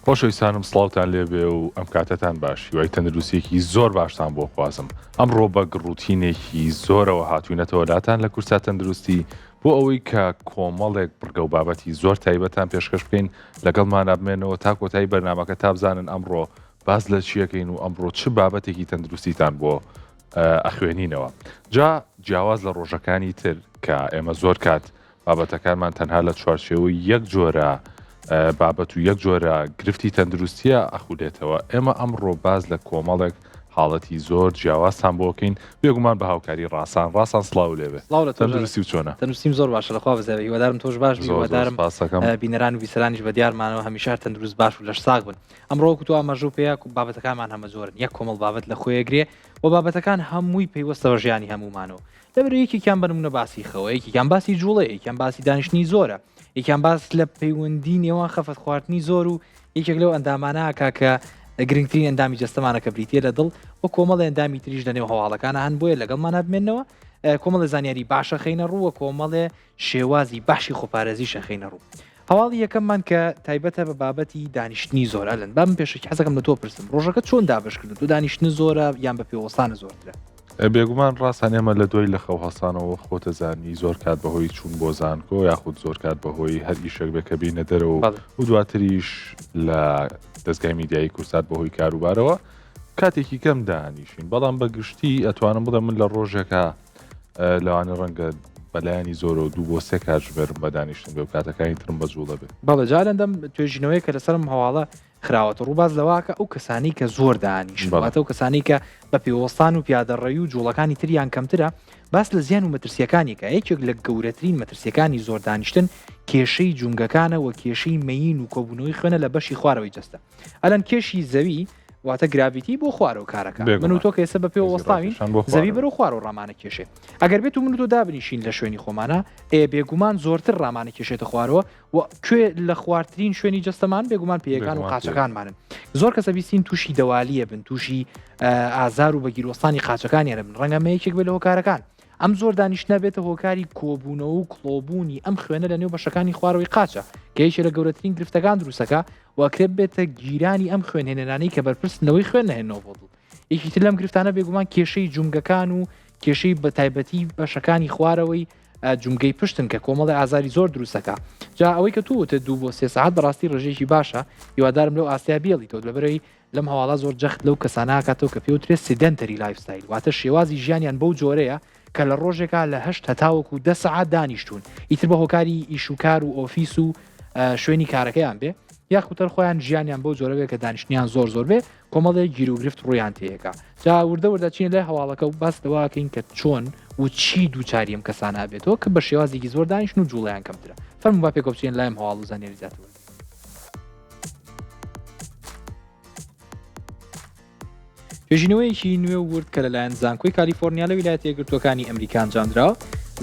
خۆشەویستانم سڵاوتان لێبێ و ئەم کاتەتان باش هیوای تەندروستیەکی زۆر باشتان بۆ خوازم ئەمڕۆ بە گڕوتینێکی زۆرەوە هاتوینەتەوە لاتان لە کورسات تەندروستی بۆ ئەوەی کە کۆمەڵێک بڕگە و بابەتی زۆر تایبەتان پێشکەش بکەین لەگەڵمانە بمێنەوە تا کۆتایی بەرنمەکە تا بزانن ئەمڕۆ باس لە چیەکەین و ئەمڕۆ چ بابەتێکی تەندروستیتان بۆ ئەخوێنینەوە جا جیاواز لە ڕۆژەکانی تر کە ئێمە زۆر کات بابەتەکانمان تەنها لە چوارچێوەی یەک جۆرە بابەت و یەک جۆرە گرفتی تەندروستیە ئەخولێتەوە ئێمە ئەمڕۆ باز لە کۆمەڵێک حاڵەتی زۆر جیاوازتان بۆکەین بێگومان بە هاوکاری ڕاسان ڕاسان سڵاو لێبێ تەندروستی و چۆنە تەندروستیم زۆر باشە لەخوا بەزیابێ هیوادارم تۆش باش بی هیوادارم بینەران و بیسەرانیش بە دیارمانەوە هەمیشە تەندروست باش و لەش ساغ بن ئەمڕۆ وەکو تۆ ئاماژەو پێیا بابەتەکانمان هەمە زۆرن یەک کۆمەڵ بابەت لە خۆیەگرێ و بابەتەکان هەمووی پەیوەستە بە ژیانی هەموومانەوە لەبەر یەکێکیان بە نمونە باسی خەوە یەکێکیان باسی جوڵە یەکیان باسی دانیشتنی زۆرە یەکیان باس لە پەیوەندی نێوان خەفەت خواردنی زۆر و یەکێک لەو ئەندامانە ئەکا کە گرنگترین ئەندامی جەستەمانە کە بریتە لە دڵ و کۆمەڵی ئەندامی تریش لە نێو هەواڵەکانە هەن بۆیە لەگەڵمانە بمێنەوە کۆمەڵی زانیاری باشە خەینە ڕووە کۆمەڵێ شێوازی باشی خۆپارێزیش ئەخەینە ڕوو. هەواڵی یەکەممان کە تایبەتە بە بابەتی دانیشتنی زۆر ئەلەن با من پێشەکی حەزەکەم لە تۆ پرسم ڕۆژەکە چۆن دابەش کردو تۆ دانیشتن زۆرە یان بە پێوەستانە زۆرترە؟ بێگومان ڕاستان ئێمە لە دوای لە خەو هەڵسانەوە خۆتەزانی زۆر کات بەهۆی چوون بۆ زانکۆ یاخود زۆر کات بەهۆی هەر ئیشێک بێ کە بینە دەرەوە و دواتریش لە دەستگای میدیایی کورسات بەهۆی کاروبارەوە کاتێکی کەم دانیشین بەڵام بە گشتی ئەتوانم بڵێم من لە ڕۆژێکە لەوانە ڕەنگە بەلایانی زۆرەوە دوو بۆ سێ کاتژمێرم بە دانیشتن بێ و کاتەکانی ترم بە جوڵە بێ. بەڵێ جا لەندەم توێژینەوەیە کە لەسەرم هەواڵە خراوەتە ڕوو باس لەوەکە ئەو کەسانی کە زۆر دانیشن واتە ئەو کەسانی کە بە پێوەستان و پیادەڕەوی و جوڵەکانی تریان کەمترە باس لە زیان و مەترسیەکانیکە یەکێک لە گەورەترین مەترسیەکانی زۆر دانیشتن کێشەی جومگەکانە و کێشەی مەین و کۆبوونەوەی خوێنە لە بەشی خوارەوەی جەستە ئەلەن کێشی زەوی واتە gravity بۆ خوارەوە کارەکە من و تۆ کە ئێستا بە پێ وەستاوین زەوی بەرەو خوارەوە ڕامانە کێشێ ئەگەر بێت و من و تۆ دابنیشین لە شوێنی خۆمانە ئێ بێگومان زۆرتر ڕامانە کێشێتە خوارەوە و کوێ لە خوارترین شوێنی جەستەمان بێگومان پێیەکان و قاچەکانمانن زۆر کەسە بیستین تووشی دەوالیە بن تووشی ئازار و بەگیروەستانی قاچەکانیانە بن ڕەنگە مە یەکێک بێ لە هۆکارەکان ئەم زۆر دانیشتنە بێتە هۆکاری کۆبوونەوە و کڵۆبوونی ئەم خوێنە لە نێو بەشەکانی خوارەوەی قاچە کە یەکێ لە گەورەترین گرفتەکان دروستەکە و ئەکرێت بێتە گیرانی ئەم خوێنهێنەرانەی کە بەرپرسن لەوەی خوێن نەهێنەوە بۆ دڵ. یەکی تر لەم گرفتانە بێگومان کێشەی جومگەکان و کێشەی بە تایبەتی بەشەکانی خوارەوەی جومگەی پشتن کە کۆمەڵی ئازاری زۆر دروستەکە جا ئەوەی کە تو وتت دوو بۆ سێ سەعات بەڕاستی ڕێژەیەکی باشە هیوادارم لەو ئاستیا بێڵیتەوە لەبەرەوەی لەم هەواڵە زۆر جەخت لەو کەسانە ئەکاتەوە کە پێوترێت sedentary lifestyle واتە شێوازی ژیانیان بەو جۆرەیە کە لە ڕۆژێکا لە هەشت هەتاوەکو دە سەعات دانیشتوون ئیتر بە هۆکاری ئیش و کار و ئۆفیس و شوێنی کارەکەیان بێ یاخوتەر خۆیان ژیانیان بەو جۆرە بێ کە دانیشتنیان زۆر زۆر بێ کۆمەڵێک گیروگرفت ڕوویان تێیەکا جا وردە وردە چینە لای هەواڵەکە و باس لەوەکەین کە چۆن و چی دووچاری ئەم کەسانە بێتەوە کە بە شێوازێکی زۆر دانیشن و جوڵەیان کەمترە فەرموو با پێکەوە بچینە لایم هەواڵ و زانیاری زیاتر وەرگرین. توێژینەوەیەکی نوێ و ورد کە لەلایەن زانکۆی کالیفۆرنیا لە ویلایەتە یەکگرتووەکانی ئەمریکا ئەنجامدراوە،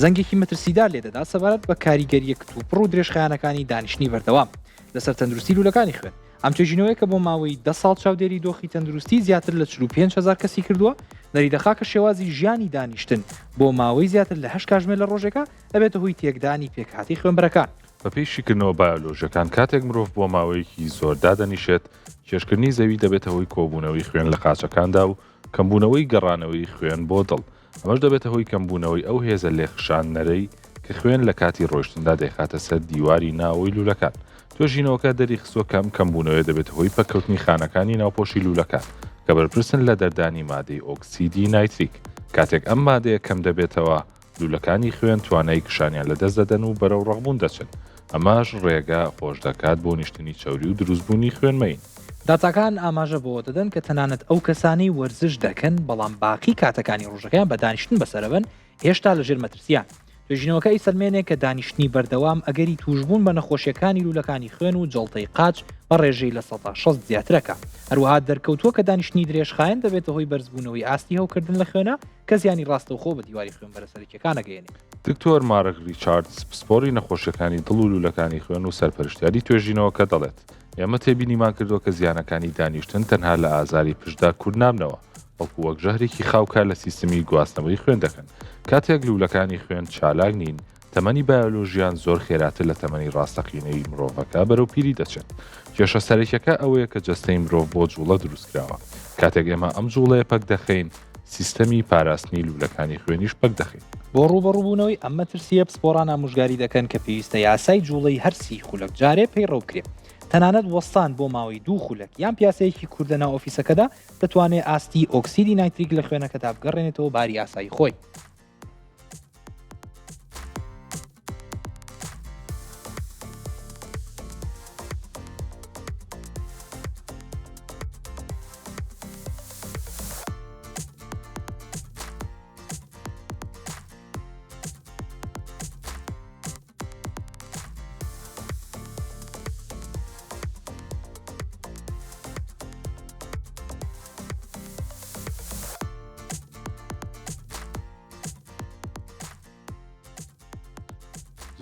زەنگێکی مەترسیدار لێدەدات سەبارەت بە کاریگەرییە کتوپڕ و درێژخایەنەکانی دانیشتنی بەردەوام لەسەر تەندروستی لوولەکانی خوێن. ئەم توێژینەوەیە کە بۆ ماوەی دە ساڵ چاودێری دۆخی تەندروستی زیاتر لە 45,000 کەسی کردووە، دەریدەخا کە شێوازی ژیانی دانیشتن بۆ ماوەی زیاتر لە هەشت کاژمێر لە ڕۆژێکا دەبێتە هۆی تێکدانی پێکهاتەی خوێنبەرەکان. بەپێی شیکردنەوە بایۆلۆژیەکان، کاتێک مرۆڤ بۆ ماوەیەکی زۆر دادەنیشێت، کێشکردنی زەوی دەبێتە هۆی کۆبوونەوەی خوێن لە قاچەکاندا و کەمبوونەوەی گەڕانەوەی خوێن بۆ دڵ، ئەمەش دەبێتە هۆی کەمبوونەوەی ئەو هێزە لێخشاندنەرەی کە خوێن لە کاتی ڕۆیشتندا دەیخاتە سەر دیواری ناوەوەی لوولەکان. توێژینەوەکە دەریخستووە کە ئەم کەمبوونەوەیە دەبێتە هۆی پەککەوتنی خانەکانی ناوپۆشی لوولەکان کە بەرپرسن لە دەردانی مادەی ئۆکسیدی نایتریک، کاتێک ئەم مادەیە کەمدەبێتەوە، لوولەکانی خوێن توانای کشانیان لەدەست دەدەن و بەرەو ڕەقبوون دەچن، ئەمەش ڕێگە خۆش دەکات بۆ نیشتنی چەوری و دروستبوونی خوێنمەیین. داتاکان ئاماژە بەوە دەدەن کە تەنانەت ئەو کەسانەی وەرزش دەکەن بەڵام باقی کاتەکانی ڕۆژەکەیان بە دانیشتن بەسەرەبەن هێشتا لەژێر مەترسیان. توێژینەوەکە ئەیسەلمێنێ کە دانیشتنی بەردەوام ئەگەری تووشبوون بە نەخۆشیەکانی لوولەکانی خوێن و جەڵتەی قاچ بە ڕێژەی 60% زیاترەکە. هەروەها دەرکەوتووە کە دانیشتنی درێژخایەن دەبێتە هۆی بەرزبوونەوەی ئاستی هەوکردن لە خوێنا کە زیانی ڕاستەوخۆ بە دیواری خوێنبەرە سەرەکیەکان ئەگەیەنێت. دکتۆر مارک ریچاردز، پسپۆڕی نەخۆشیەکانی دڵ و لوولەکانی خوێن و سەرپەرشتیاری توێژینەوەکە دەڵێت، ئێمە تێبینیمان کردووە کە زیانەکانی دانیشتن تەنها لە ئازاری پشتدا کورت نابنەوە، بەڵکو وەک ژەهرێکی خاو کار لە سیستمی گواستنەوەی خوێن دەکەن. کاتێک لوولەکانی خوێن چالاک نین، تەمەنی بایۆلۆژیان زۆر خێراتر لە تەمەنی ڕاستەقینەی مرۆڤەکە بەرەو پیری دەچێت. کێشە سەرەکیەکە ئەوەیە کە جەستەی مرۆڤ بۆ جوڵە دروستکراوە. کاتێک ئێمە ئەم جوڵەیە پەک دەخەین، سیستەمی پاراستنی لوولەکانی خوێنیش پەک دەخەین. بۆ ڕووبەڕووبوونەوەی ئەم مەترسییە پسپۆڕان ئامۆژگاری دەکەن کە پێویستە یاسای جوڵەی هەر 30 خولەک جارێ پەیڕەو بکرێ. تەنانەت وەستان بۆ ماوەی دوو خولەک یان پیاسەیەکی کورت لەناو ئۆفیسەکەدا دەتوانێ ئاستی ئۆکسیدی نایتریک لە خوێنەکەدا بگەڕێنێتەوە باری ئاسایی خۆی.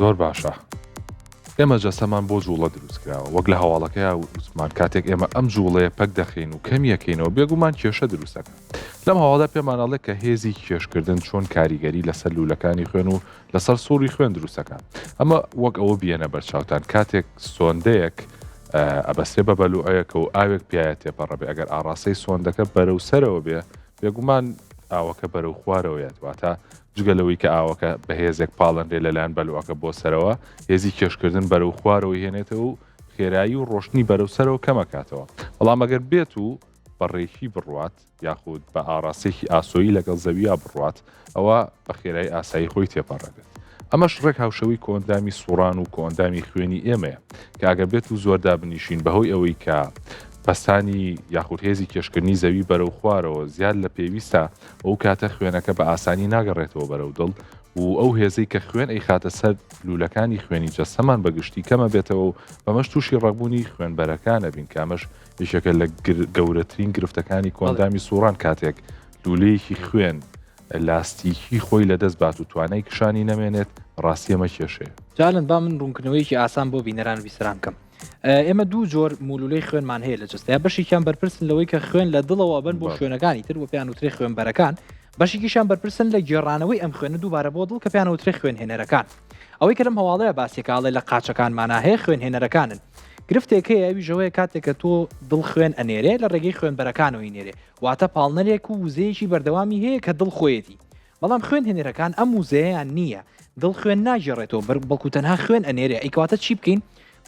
زۆر باشە ئێمە جەستەمان بۆ جوڵە دروست کراوە وەک لە هەواڵەکەیا وتمان کاتێک ئێمە ئەم جوڵەیە پەک دەخەین و کەمیەکەینەوە بێگومان کێشە دروستەکە لەم هەواڵە پێمان ئەڵێ کە هێزی کێشکردن چۆن کاریگەری لەسەر لوولەکانی خوێن و لەسەر سوڕی خوێن دروستەکە ئەمە وەک ئەوە بیەنە بەرچاوتان کاتێک سۆندەیەک ئەبەسێ بە بەلوعەیەکە و ئاوێک پیایە تێپەڕەبێ ئەگەر ئاڕاستەی سۆندەکە بەرەو سەرەوە بێ بێگومان ئاوەکە بەرەو خوارەوە یەت واتە جگە لەوەی کە ئاوەکە بە هێزێک پاڵەنرێ لەلایەن بەلوعەکە بۆ سەرەوە هێزی کێشکردن بەرەو خوارەوەی هێنێتەوە و خێرایی و ڕۆشتنی بەرەو سەرەوە کەمەکاتەوە بەڵام ئەگەر بێت و بە ڕێکی بڕوات یاخود بە ئاڕاستەیەکی ئاسۆیی لەگەڵ زەویا بڕوات ئەوا بە خێرایی ئاسایی خۆی تێپەڕ ئەبێت. ئەمەش ڕێک هاوشێوەی کۆئەندامی سوڕان و کۆئەندامی خوێنی ئێمەیە کە ئەگەر بێت و زۆر دابنیشین بەهۆی ئەوەی کە پەستانی یاخود هێزی کێشکردنی زەوی بەرەو خوارەوە زیاد لە پێویستە ئەو کاتە خوێنەکە بە ئاسانی ناگەڕێتەوە بەرەو دڵ و ئەو هێزەی کە خوێن ئەیخاتە سەر لوولەکانی خوێنی جەستەمان بە گشتی کەمە بێتەوە و بەمەش تووشی ڕەقبوونی خوێنبەرەکان ئەبین کە ئەمەش یەکێکە لە گەورەترین گرفتەکانی کۆئەندامی سوڕان کاتێک لوولەیەکی خوێن لاستیکی خۆی لەدەست بات و توانای کشانی نەمێنێت، ڕاستی ئەمە کێشەیە. جالن با من ڕوونکردنەوەیەکی ئاسان بۆ بینەران و بیسەران بکەم. ئێمە دوو جۆر مولولەی خوێنمان هەیە لە جەستەیا، بەشێکیان بەرپرسن لەوەی کە خوێن لە دڵەوە ئەبەن بۆ شوێنەکانی تر و پێیان وترێ خوێنبەرەکان، بەشێکیشیان بەرپرسن لە گێڕانەوەی ئەم خوێنە دووبارە بۆ دڵ کە پێیان وترێ خوێنهێنەرەکان. ئەوەی کە لەم هەواڵەیا باسیەکە ئەڵێ لە قاچەکانمانا هەیە خوێنهێنەرەکانن. گرفتێک هەیە ئەویش ئەوەیە کاتێک کە تۆ دڵ خوێن ئەنێرێ لە ڕێگەی خوێنبەرەکانەوە ئەینێرێ واتە پاڵنەرێک و وزەیەکی بەردەوامی هەیە کە دڵ خۆیەتی، بەڵام خوێنهێنەرەکان ئەم وزەیەیان نییە، دڵ خوێن ناگێڕێتەوە بەڵکو تەنها خوێن ئەنێرێ، ئەی کەواتە چی بکەین؟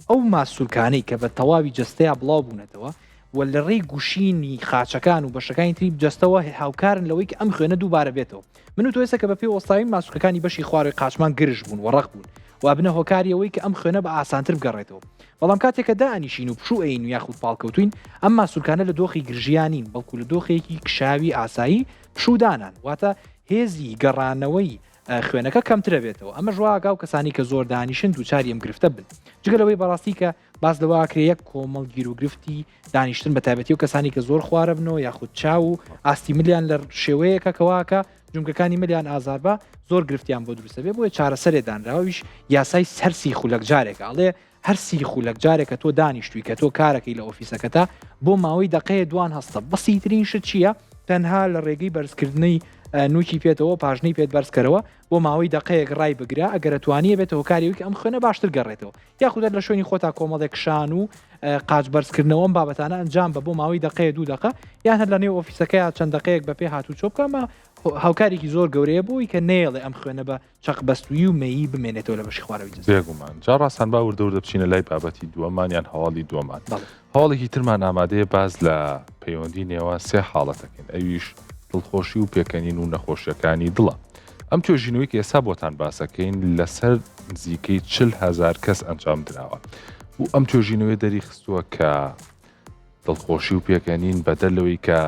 ئەو ماسولکانەی کە بە تەواوی جەستەیا بڵاو بوونەتەوە و لە ڕێی گوشینی خاچەکان و بەشەکانی تری جەستەوە هاوکارن لەوەی کە ئەم خوێنە دووبارە بێتەوە. من و تۆ ئێستا کە بە پێ وەستاوین ماسولکەکانی بەشی خوارەوەی قاچمان گرژ بوون و ڕەق بوون و ئەبنە هۆکاری ئەوەی کە ئەم خوێنە بە ئاسانتر بگەڕێتەوە. بەڵام کاتێک کە دائەنیشین و پشوو ئەیین و یاخود پاڵکەوتوین ئەم ماسولکانە لە دۆخی گرژیا نین بەڵکو لە دۆخێکی کشاوی ئاسایی پشوودانان واتە هێزی گەڕانەوەی خوێنەکە کەمترە بێتەوە ئەمەش وا ئەکا و کەسانی کە زۆر دانیشن دووچاری ئەم گرفتە بن جگە لەوەی بەڕاستی کە باس لەوە ئەکرێ یەک کۆمەڵ گیروگرفتی دانیشتن بە تایبەتی و کەسانی کە زۆر خوارە بنەوە یاخود چاو و ئاستی ملیان لە شێوەیەکە کەواکە جومگەکانی ملیان ئازار بە زۆر گرفتیان بۆ دروستە بێ بۆیە چارەسەرێ دانراویش یاسای هەر 30 خولەک جارێکە ئەڵێ هەر 30 خولەک جارێکە تۆ دانیشتوی کە تۆ کارەکەی لە ئۆفیسەکەتا بۆ ماوەی دەقەیە دوان هەستە بەسیترین شت چییە؟ تەنها لە ڕێگەی بەرزکردنەی نوکی پێتەوە پاژنەی پێت بەرزکەرەوە بۆ ماوەی دەقەیەک ڕای بگرە ئەگەر توانیە بێتە هۆکاری ئەوەی کە ئەم خوێنە باشتر گەڕێتەوە یاخود هەر لە شوێنی خۆتا کۆمەڵێک کشان و قاچ بەرزکردنەوە ئەم بابەتانە ئەنجام بە بۆ ماوەی دەقەیە دوو دەقە یان هەر لە نێو ئۆفیسەکەیا چەند دەقەیەک بە پێ هاتوچۆ بکە ئەمە هاوکارێکی زۆر گەورەیە بۆی کە نەیەڵێ ئەم خوێنە بە چەق بەستوویی و مەیی بمێنێتەوە لە بەشی خوارەوەی جەستە. بێگومان. جا ڕاستان با وردە وردە بچینە لای بابەتی دووەممان یان هەواڵی دووەمان. بەڵێ. هەواڵێکی ترمان ئامادەیە باس لە پەیوەندی نێوان سێ حاڵەتەکەین ئەویش دڵخۆشی و پێکەنین و نەخۆشیەکانی دڵە. ئەم توێژینەوەی کە ئێستا بۆتان باسەکەین لەسەر نزیکەی 40 هەزار کەس ئەنجام دراوە و ئەم توێژینەوەی دەری خستووە کە دڵخۆشی و پێکەنین بەدەر لەوەی کە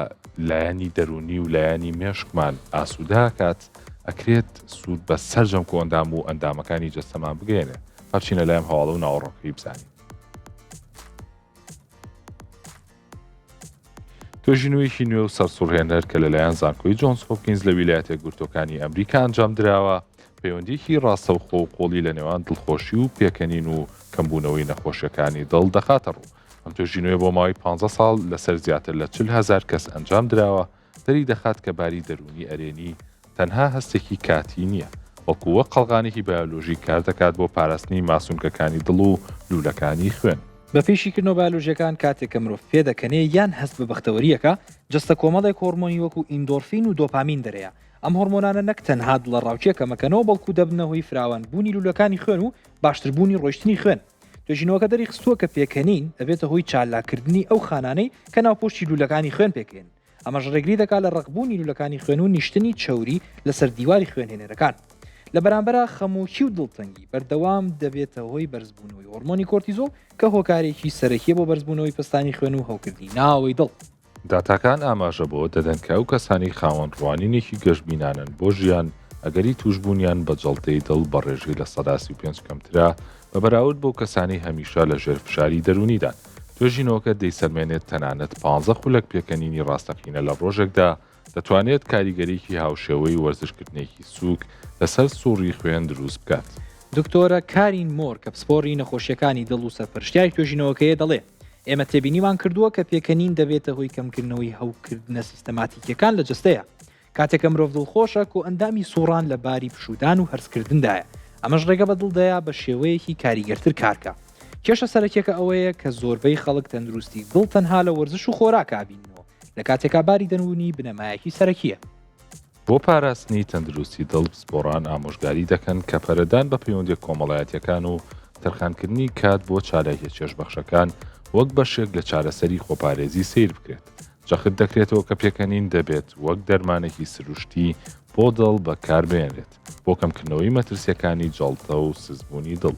لایەنی دەروونی و لایەنی مێشکمان ئاسوودەکات ئەکرێت سوود بە سەرجەم کۆئەندام و ئەندامەکانی جەستەمان بگەیەنێ. با بچینە لای ئەم هەواڵە و ناوەڕۆکەکەی بزانین. توێژینەوەیەکی نوێ و سەرسوڕهێنەر کە لەلایەن زانکۆی جۆنز هۆپکینز لە ویلایەتە یەکگرتووەکانی ئەمریکا ئەنجام دراوە، پەیوەندییەکی ڕاستەوخۆ و قووڵی لە نێوان دڵخۆشی و پێکەنین و کەمبوونەوەی نەخۆشیەکانی دڵ دەخاتە ڕوو. ئەم توێژینەوەیە بۆ ماوەی 15 ساڵ لەسەر زیاتر لە 40 هەزار کەس ئەنجام دراوە، دەری دەخات کە باری دەروونی ئەرێنی تەنها هەستێکی کاتی نییە، بەڵکو وەک قەڵغانێکی بایۆلۆژی کاردەکات بۆ پاراستنی ماسولکەکانی دڵ و لوولەکانی خوێن. بەپێی شیکردنەوە بایۆلۆژییەکان کاتێک کە مرۆڤ پێدەکەنێ یان هەست بە بەختەوەرییەکە، جەستە کۆمەڵێک هۆرمۆنی وەکو ئیندۆرفین و دۆپامین دەرەیە، ئەم هۆرمۆنانە نەک تەنها دڵەڕاوکێ کەمەکەنەوە بەڵکو دەبنە هۆی فراوانبوونی لوولەکانی خوێن و باشتربوونی ڕۆیشتنی خوێن. توێژینەوەکە دەریخستووە کە پێکەنین دەبێتە هۆی چالاککردنی ئەو خانانەی کە ناوپۆشی لوولەکانی خوێن پێکهێنن، ئەمەش ڕێگری دەکات لە ڕەقبوونی لوولەکانی خوێن و نیشتنی چەوری لەسەر دیواری خوێنهێنەرەکان. لە بەرامبەرا خەمۆکی و دڵتەنگی بەردەوام دەبێتە هۆی بەرزبوونەوەی هۆرمۆنی کۆرتیزۆڵ کە هۆکارێکی سەرەکیە بۆ بەرزبوونەوەی پەستانی خوێن و هەوکردنی ناوەوەی دڵ. داتاکان ئاماژە بەوە دەدەن کە ئەو کەسانەی خاوەن ڕوانینێکی گەشبینانەن بۆ ژیان، ئەگەری تووشبوونیان بە جەڵتەی دڵ بە ڕێژەی 35% کەمترە بە بەراورد بەو کەسانەی هەمیشە لە ژێر فشاری دەروونیدان. توێژینەوەکە دەیسەلمێنێت تەنانەت پانزە خولەک پێکەنینی ڕاستەقینە لە ڕۆژێکدا دەتوانێت کاریگەریی هاوشێوەی وەرزشکردنێکی سووک لەسەر سوڕی خوێن دروست بکات. دکتۆرە کارین مۆر کە پسپۆڕی نەخۆشییەکانی دڵ و سەرپەرشتیاری توێژینەوەکەیە دەڵێ، ئێمە تێبینیمان کردووە کە پێکەنین دەبێتە هۆی کەمکردنەوەی هەوکردنە سیستەماتیکیەکان لە جەستەیە. کاتێک کە مرۆڤ دڵخۆشە، کۆئەندامی سوڕان لە باری پشوودان و هەرسکردندایە، ئەمەش ڕێگە بە دڵ دەیا بە شێوەیەکی کاریگەرتر کارکا. کێشە سەرەکیەکە ئەوەیە کە زۆربەی خەڵک تەندروستی دڵ تەنها لە وەرزش و خۆراکا ئەبیننەوە، لە کاتێکا باری دەروونی بنەمایەکی سەرەکییە. بۆ پاراستنی تەندروستی دڵ، پسپۆڕان ئامۆژگاری دەکەن کە پەرەدان بە پەیوەندییە کۆمەڵایەتییەکان و تەرخانکردنی کات بۆ چالاکییە چێژبەخشەکان وەک بەشێک لە چارەسەری خۆپارێزی سەیر بکرێت. جەخت دەکرێتەوە کە پێکەنین دەبێت وەک دەرمانێکی سروشتی بۆ دڵ بەکاربهێنرێت بۆ کەمکردنەوەی مەترسییەکانی جەڵتە و سستبوونی دڵ.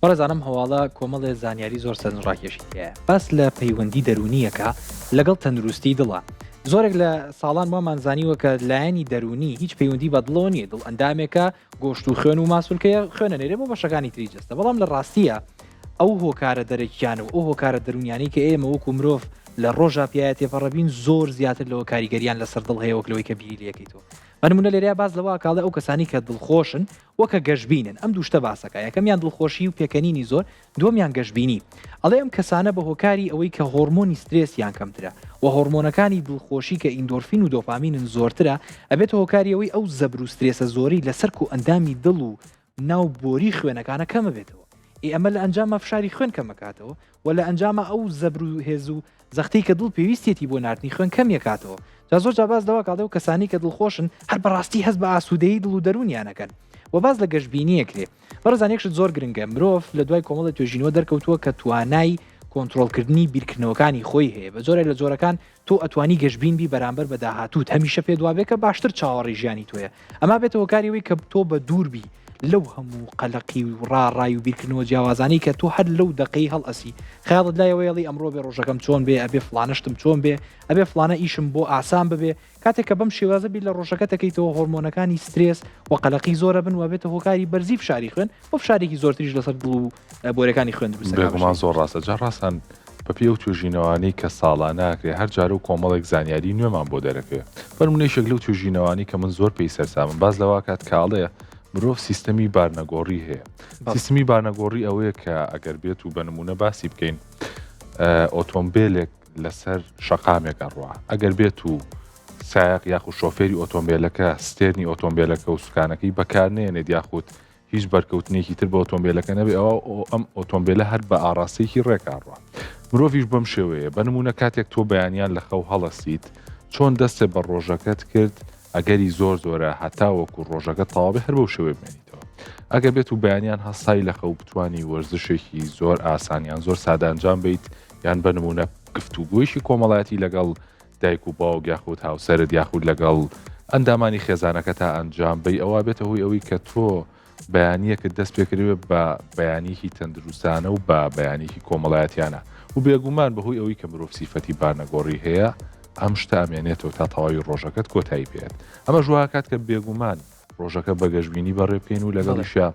بەڕێزان ئەم هەواڵە کۆمەڵێ زانیاری زۆر سەرنجڕاکێشی تیایە باس لە پەیوەندی دەروونیەکە لەگەڵ تەندروستی دڵە زۆرێک لە ساڵان وامان زانیوە کە لایەنی دەروونی هیچ پەیوەندی بە دڵەوە نییە دڵ ئەندامێکە گۆشت و خوێن و ماسولکەیە خوێنە نێرێ بۆ بەشەکانی تری جەستە بەڵام لە ڕاستیە ئەو هۆکارە دەرەکیانە و ئەو هۆکارە دەروونیانەی کە ئێمە وەکو مرۆڤ لە ڕۆژا پیایە تێپەڕەبین زۆر زیاتر لەوە کاریگەریان لەسەر دڵ هەیە وەک لەوەی کە بیری لەکەیتەوە بە نمونە لێرەیا باس لەوە ئەکا ئەڵێ ئەو کەسانی کە دڵخۆشن و کە گەشبینن ئەم دوو شتە باس ئەکا یەکەمیان دڵخۆشی و پێکەنینی زۆر دووەمیان گەشبینی ئەڵێ ئەم کەسانە بە هۆکاری ئەوەی کە هۆرمۆنی سترێسیان کەمترە و هۆرمۆنەکانی دڵخۆشی کە ئیندۆرفین و دۆپامینن زۆرترە ئەبێتە هۆکاری ئەوەی ئەو زەبر و سترێسە زۆرەی لەسەر کۆئەندامی دڵ و ناو بۆری خوێنەکانە کەمەبێتەوە ئێ ئەمە لە ئەنجاما فشاری خوێن کەمەکاتەوە و لە ئەنجاما ئەو زەبر و هێز و زەختەی کە دڵ پێویستیەتی بۆ ناردنی خوێن کەمیەکاتەوە جا زۆر جا باس لەوە کاڵێ و کەسانی کە دڵخۆشن هەر بەڕاستی هەست بە ئاسوودەیی دڵ و دەروونیان ئەکەن و باس لە گەشبینی ئەکرێ بەڕێزان یەک شت زۆر گرنگە مرۆڤ لە دوای کۆمەڵی توێژینەوە دەرکەوتووە کە توانای کۆنترۆڵکردنی بیرکردنەوەکانی خۆی هەیە بە جۆرێک لە جۆرەکان تۆ ئەتوانی گەشبین بی بەرامبەر بە داهاتووت هەمیشە پێت وابێ کە باشتر چاوەڕێی ژیانی تۆیە ئەما بێتە هۆکاری ئەوەی کە تۆ بە دوور بی لەو هەموو قەلەقی و ڕاڕای و بیرکردنەوە جیاوازانەی کە تۆ هەر لەو دەقەی هەڵئەسی خەیاڵت لای ئەوەیە ئەڵێی ئەمڕۆ بێ ڕۆژەکەم چۆن بێ ئەبێ فڵانە شتم چۆن بێ ئەبێ فڵانە ئیشم بۆ ئاسان ببێ کاتێک کە بەم شێوازە بیر لە ڕۆژەکەت ئەکەیتەوە هۆرمۆنەکانی سترێس و قەلەقی زۆر ئەبن و ئەبێتە هۆکاری بەرزی فشاری خوێن و فشارێکی زۆرتریش لەسەر دڵ و بۆرەکانی خوێن دروست ئەکا. بێگومان زۆر ڕاستە جا ڕاستان بەپێی ئەو توێژینەوانەی کە ساڵانە ئەکرێ هەر جارە و کۆمەڵێک زانیاری نوێمان بۆ دەرەکەوێ بە نمونە یەکێک لەو توێژینەوانەی کە من زۆر پێی سەرسامم باس لەوە ئەکات کە ئەڵێ مرۆڤ سیستەمی بارنەگۆڕی هەیە سیستمی بارنەگۆڕی ئەوەیە کە ئەگەر بێت و بە نمونە باسی بکەین ئۆتۆمبیلێک لەسەر شەقامێک ئەڕوا ئەگەر بێت و سایەق یاخود شۆفێری ئۆتۆمبیلەکە ستێرنی ئۆتۆمبیلەکە و سوکانەکەی بەکارنێنێت یاخود هیچ بەرکەوتنێکی تر بە ئۆتۆمبیلەکە نەبێ ئەوە ئەم ئۆتۆمبیلە هەر بە ئاراستەیەکی ڕێک ئاڕوا مرۆڤیش بەم شێوەیە بە نمونە کاتێک تۆ بەیانیان لە خەو هەڵەسیت چۆن دەستێ بە ڕۆژەکەت کرد ئەگەری زۆر زۆرە هەتا وەکو ڕۆژەکە تەواوێ هەر بەو شێوەیە بمێنیتەوە ئەگەر بێت و بەیانیان هەستای لە خەو بتانی وەرزشێکی زۆر ئاسان یان زۆر سادە ئەنجام بیت یان بە نمونە گفتوگۆیشی کۆمەڵایەتی لەگەڵ دایک و باوک یاخود هاوسەرت یاخود لەگەڵ ئەندامانی خێزانەکە تا ئەنجام بی ئەوە بێتە هۆی ئەوەی کە تۆ بەیانیەکت دەست پێکردبێ بە بەیانیەکی تەندروستانە و بە بەیانیەکی کۆمەڵایەتیانە و بێگومان بەهۆی ئەوەی کە مرۆڤ سیفەتی بارنەگۆڕی هەیە ئەم شتە ئەمێنێتەوە تا تەواوی ڕۆژەکەت کۆتایی پێت ئەمەش واکات کە بێگومان ڕۆژەکە بە گەشبینی بەڕێ بکەین و لەگەڵیشیا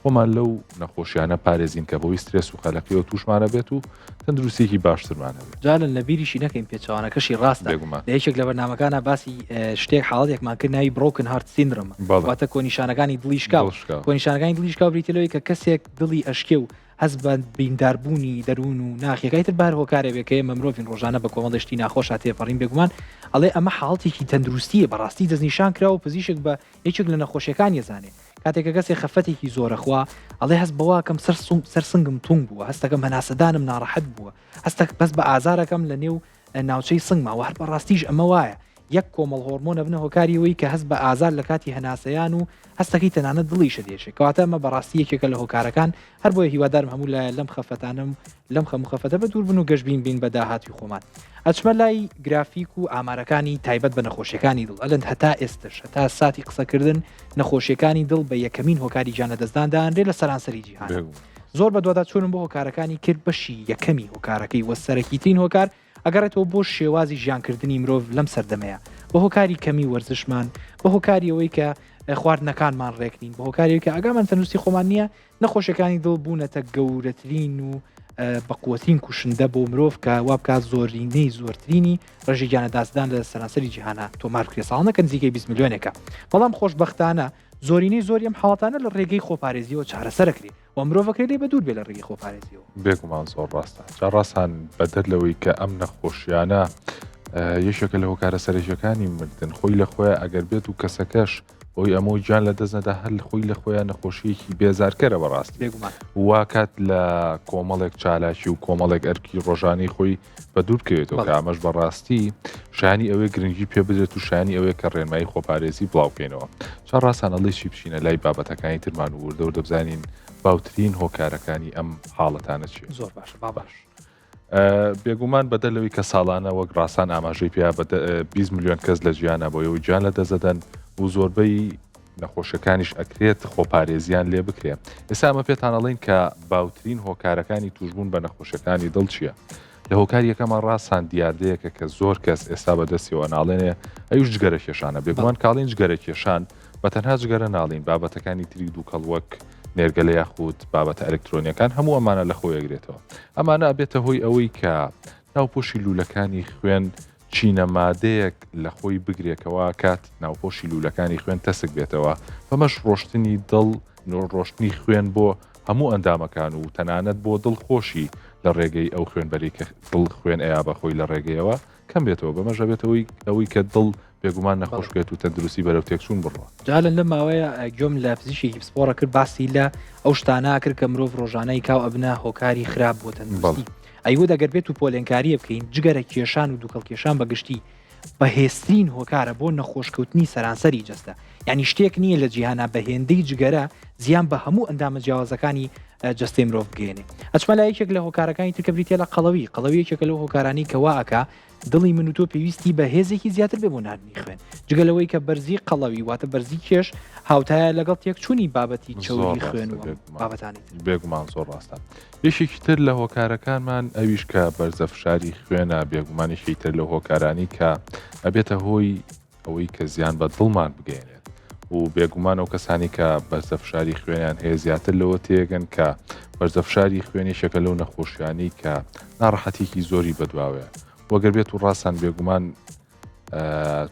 خۆمان لەو نەخۆشیانە پارێزین کە بەهۆی سترێس و قەلەقیەوە تووشمانە بێت و تەندروستیەکی باشترمان هەبێت. جا لە بیریشی نەکەین پێچەوانەکەشی ڕاستە. بێگومان. لە یەکێک لە بەرنامەکانا باسی شتێک حاڵەتێکمان کرد ناوی Broken Heart Syndrome بەڵێ. واتە کۆنیشانەکانی دڵی شکاو. دڵ شکاو. کۆنیشانەکانی دڵی شکاو بریتیە لەوەی کە کەسێک دڵی ئەشکێ و هەست بە برینداربوونی دەروون و ناخیەکە ئیتر بە هەر هۆکارێ بێ کە ئێمە مرۆڤین ڕۆژانە بە کۆمەڵێ شتی ناخۆشا تێپەڕین بێگومان ئەڵێ ئەمە حاڵەتێکی تەندروستیە بەڕاستی دەستنیشان کراوە و پزیشک بە یەکێک لە نەخۆشیەکانی ئەزانێ. کاتێک کە کەسێ خەفەتێکی زۆرەخوا ئەڵێ هەست بەوەکەم سەر سەر سنگم تونگ بووە هەستەکەم هەناسەدانم ناڕەحەت بووە هەستەک بەس بە ئازارەکەم لە نێو ناوچەی سنگما وە هەر بەڕاستیش ئەمە وایە یەک کۆمەڵ هۆرمۆن ئەبنە هۆکاری ئەوەی کە هەست بە ئازار لە کاتی هەناسەیان و هەستەکەی تەنانەت دڵیشت دێشێ کەواتە ئەمە بەڕاستی یەکێکە لە هۆکارەکان هەر بۆیە هیوادارم هەموو لایە لەم خەفەتانەم لەم خەم و خەفەتە بە دوور بن و گەشبین بین بە داهاتوی خۆمان. ئەچمە لای گرافیک و ئامارەکانی تایبەت بە نەخۆشیەکانی دڵ ئەلەند هەتا ئێستش هەتا ساتی قسەکردن نەخۆشیەکانی دڵ بە یەکەمین هۆکاری گیانلەدەستدان دانرێ لە سەرانسەری جیهان. زۆر بەدواداچوونم بۆ هۆکارەکانی کرد بەشی یەکەمی هۆکارەکەی وە سەرەکیترین هۆکار ئەگەڕێتەوە بۆ شێوازی ژیانکردنی مرۆڤ لەم سەردەمەیە بە هۆکاری کەمی وەرزشمان بە هۆکاری ئەوەی کە خواردنەکانمان ڕێک نین بە هۆکاری ئەوەی کە ئاگامان تەندروستی خۆمان نییە نەخۆشیەکانی دڵ بوونەتە گەورەترین و بەقوەترین کوشندە بۆ مرۆڤ کە وا بکات زۆرینەی زۆرترینی ڕێژەی گیانلەدەستدان لە سەرانسەری جیهانە تۆمار بکرێت ساڵانە کە نزیکەی 20 ملیۆنێکە بەڵام خۆشبەختانە زۆرینەی زۆری ئەم حاڵەتانە لە ڕێگەی خۆپارێزیەوە چارەسەرەکرێ و مرۆڤەکرێ لێ بەدوور بێ لە ڕێگەی خۆپارێزیەوە. بێگومان زۆر ڕاستە جا ڕاستان بەدەر لەوەی کە ئەم نەخۆشیانە یەکێکە لە هۆکارە سەرەکیەکانی مردن خۆی لە خۆیان ئەگەر بێت و کەسەکەش بۆی ئەمە گیان لە دەست نەدا هەر خۆی لە خۆیان نەخۆشیەکی بێزارکەرە بەڕاستی بێگومان واکات لە کۆمەڵێک چالاکی و کۆمەڵێک ئەرکی ڕۆژانی خۆی بە دوور بکەوێتەوە کە ئەمەش بەڕاستی شانی ئەوەی گرنگی پێ بدرێت و شانی ئەوەیە کە ڕێنمایی خۆپارێزی بڵاو بکەینەوە چا ڕاستان ئەڵێ چی بچینە لای بابەتەکانی ترمان و وردە وردە بزانین باوترین هۆکارەکانی ئەم حاڵەتانە چیە زۆر باشە با باش. بێگومان بەدەر لەوەی کە ساڵانە وەک ڕاسان ئاماژەی پێیا بە 20 ملیۆن کەس لە جیهانا بۆ ئەوەی گیان لە دەست دەدەن و زۆربەی نەخۆشەکانیش ئەکرێت خۆپارێزیان لێ بکرێ ئێستا ئەمە پێتان ئەڵێین کە باوترین هۆکارەکانی توشبوون بە نەخۆشیەکانی دڵ چییە؟ لە هۆکاری یەکەمە ڕاسان دیاردەیەکە کە زۆر کەس ئێستا بەدەستیەوە ناڵێنێ ئەویش جگەرە کێشانە بێگومان کاڵین جگەرە کێشان بە تەنها جگەرە ناڵین بابەتەکانی تری دووکەڵ وەک نێرگەلە یاخود بابەتە ئەلکترۆنیەکان هەموو ئەمانە لە خۆی ئەگرێتەوە ئەمانە ئەبێتە هۆی ئەوەی کە ناوپۆشی لوولەکانی خوێن چینە مادەیەک لە خۆی بگرێ کە وا کات ناوپۆشی لوولەکانی خوێن تەسک بێتەوە، بەمەش ڕۆشتنی دڵ ڕۆشتنی خوێن بۆ هەموو ئەندامەکان و تەنانەت بۆ دڵ خۆشی لە ڕێگەی ئەو خوێنبەرەی کە دڵ خوێن ئەیا بە خۆی لە ڕێگەیەوە کەم بێتەوە بەمەش ئەبێتە هۆی ئەوەی کە دڵ بێگومان نەخۆش بێت و تەندروستی بەرەو تێکچوون بڕوا. جا لەم ماوەیە گوێم لە پزیشکێکی پسپۆڕە کرد باسی لە ئەو شتانە کرد کە مرۆڤ ڕۆژانەی کاو ئەبنە هۆکاری خراپ بۆ تەندروستی. ئەیوت ئەگەر بێت و پۆلێنکارییە بکەین، جگەرە کێشان و دوکەڵ کێشان بە گشتی بەهێزترین هۆکارە بۆ نەخۆشکەوتنی سەرانسەری جەستە، یانی شتێک نییە لە جیهانا بە هێندەی جگەرە زیان بە هەموو ئەندامە جیاوازەکانی جەستەی مرۆڤ بگەیەنێ. ئەچمە لای یەکێک لە هۆکارەکانی تر کە بریتیە لە قەڵەوی، قەڵەوی یەکێکە لەو هۆکارانەی کە وا ئەکا دڵی من و تۆ پێویستی بە هێزێکی زیاتر بێ بۆ ناردنی خوێن، جگە لەوەی کە بەرزی قەڵەوی واتە بەرزی کێش هاوتایە لەگەڵ تێکچوونی بابەتی چەوری خوێن و بابەتانی تر. بێگومان زۆر ڕاستە. یەکێکی تر لە هۆکارەکانمان ئەویش کە بەرزە فشاری خوێنە، بێگومان یەکێکی تر لەو هۆکارانی کە ئەبێتە هۆی ئەوەی کە زیان بە دڵمان بگەیەنێت و بێگومان ئەو کەسانی کە بەرزە فشاری خوێنیان هەیە زیاتر لەوە تێگەن کە بەرزە فشاری خوێن یەکێکە لەو نەخۆشیانی کە ناڕەحەتێکی زۆری بەدواوەیە وەگەر بێت و ڕاستان بێگومان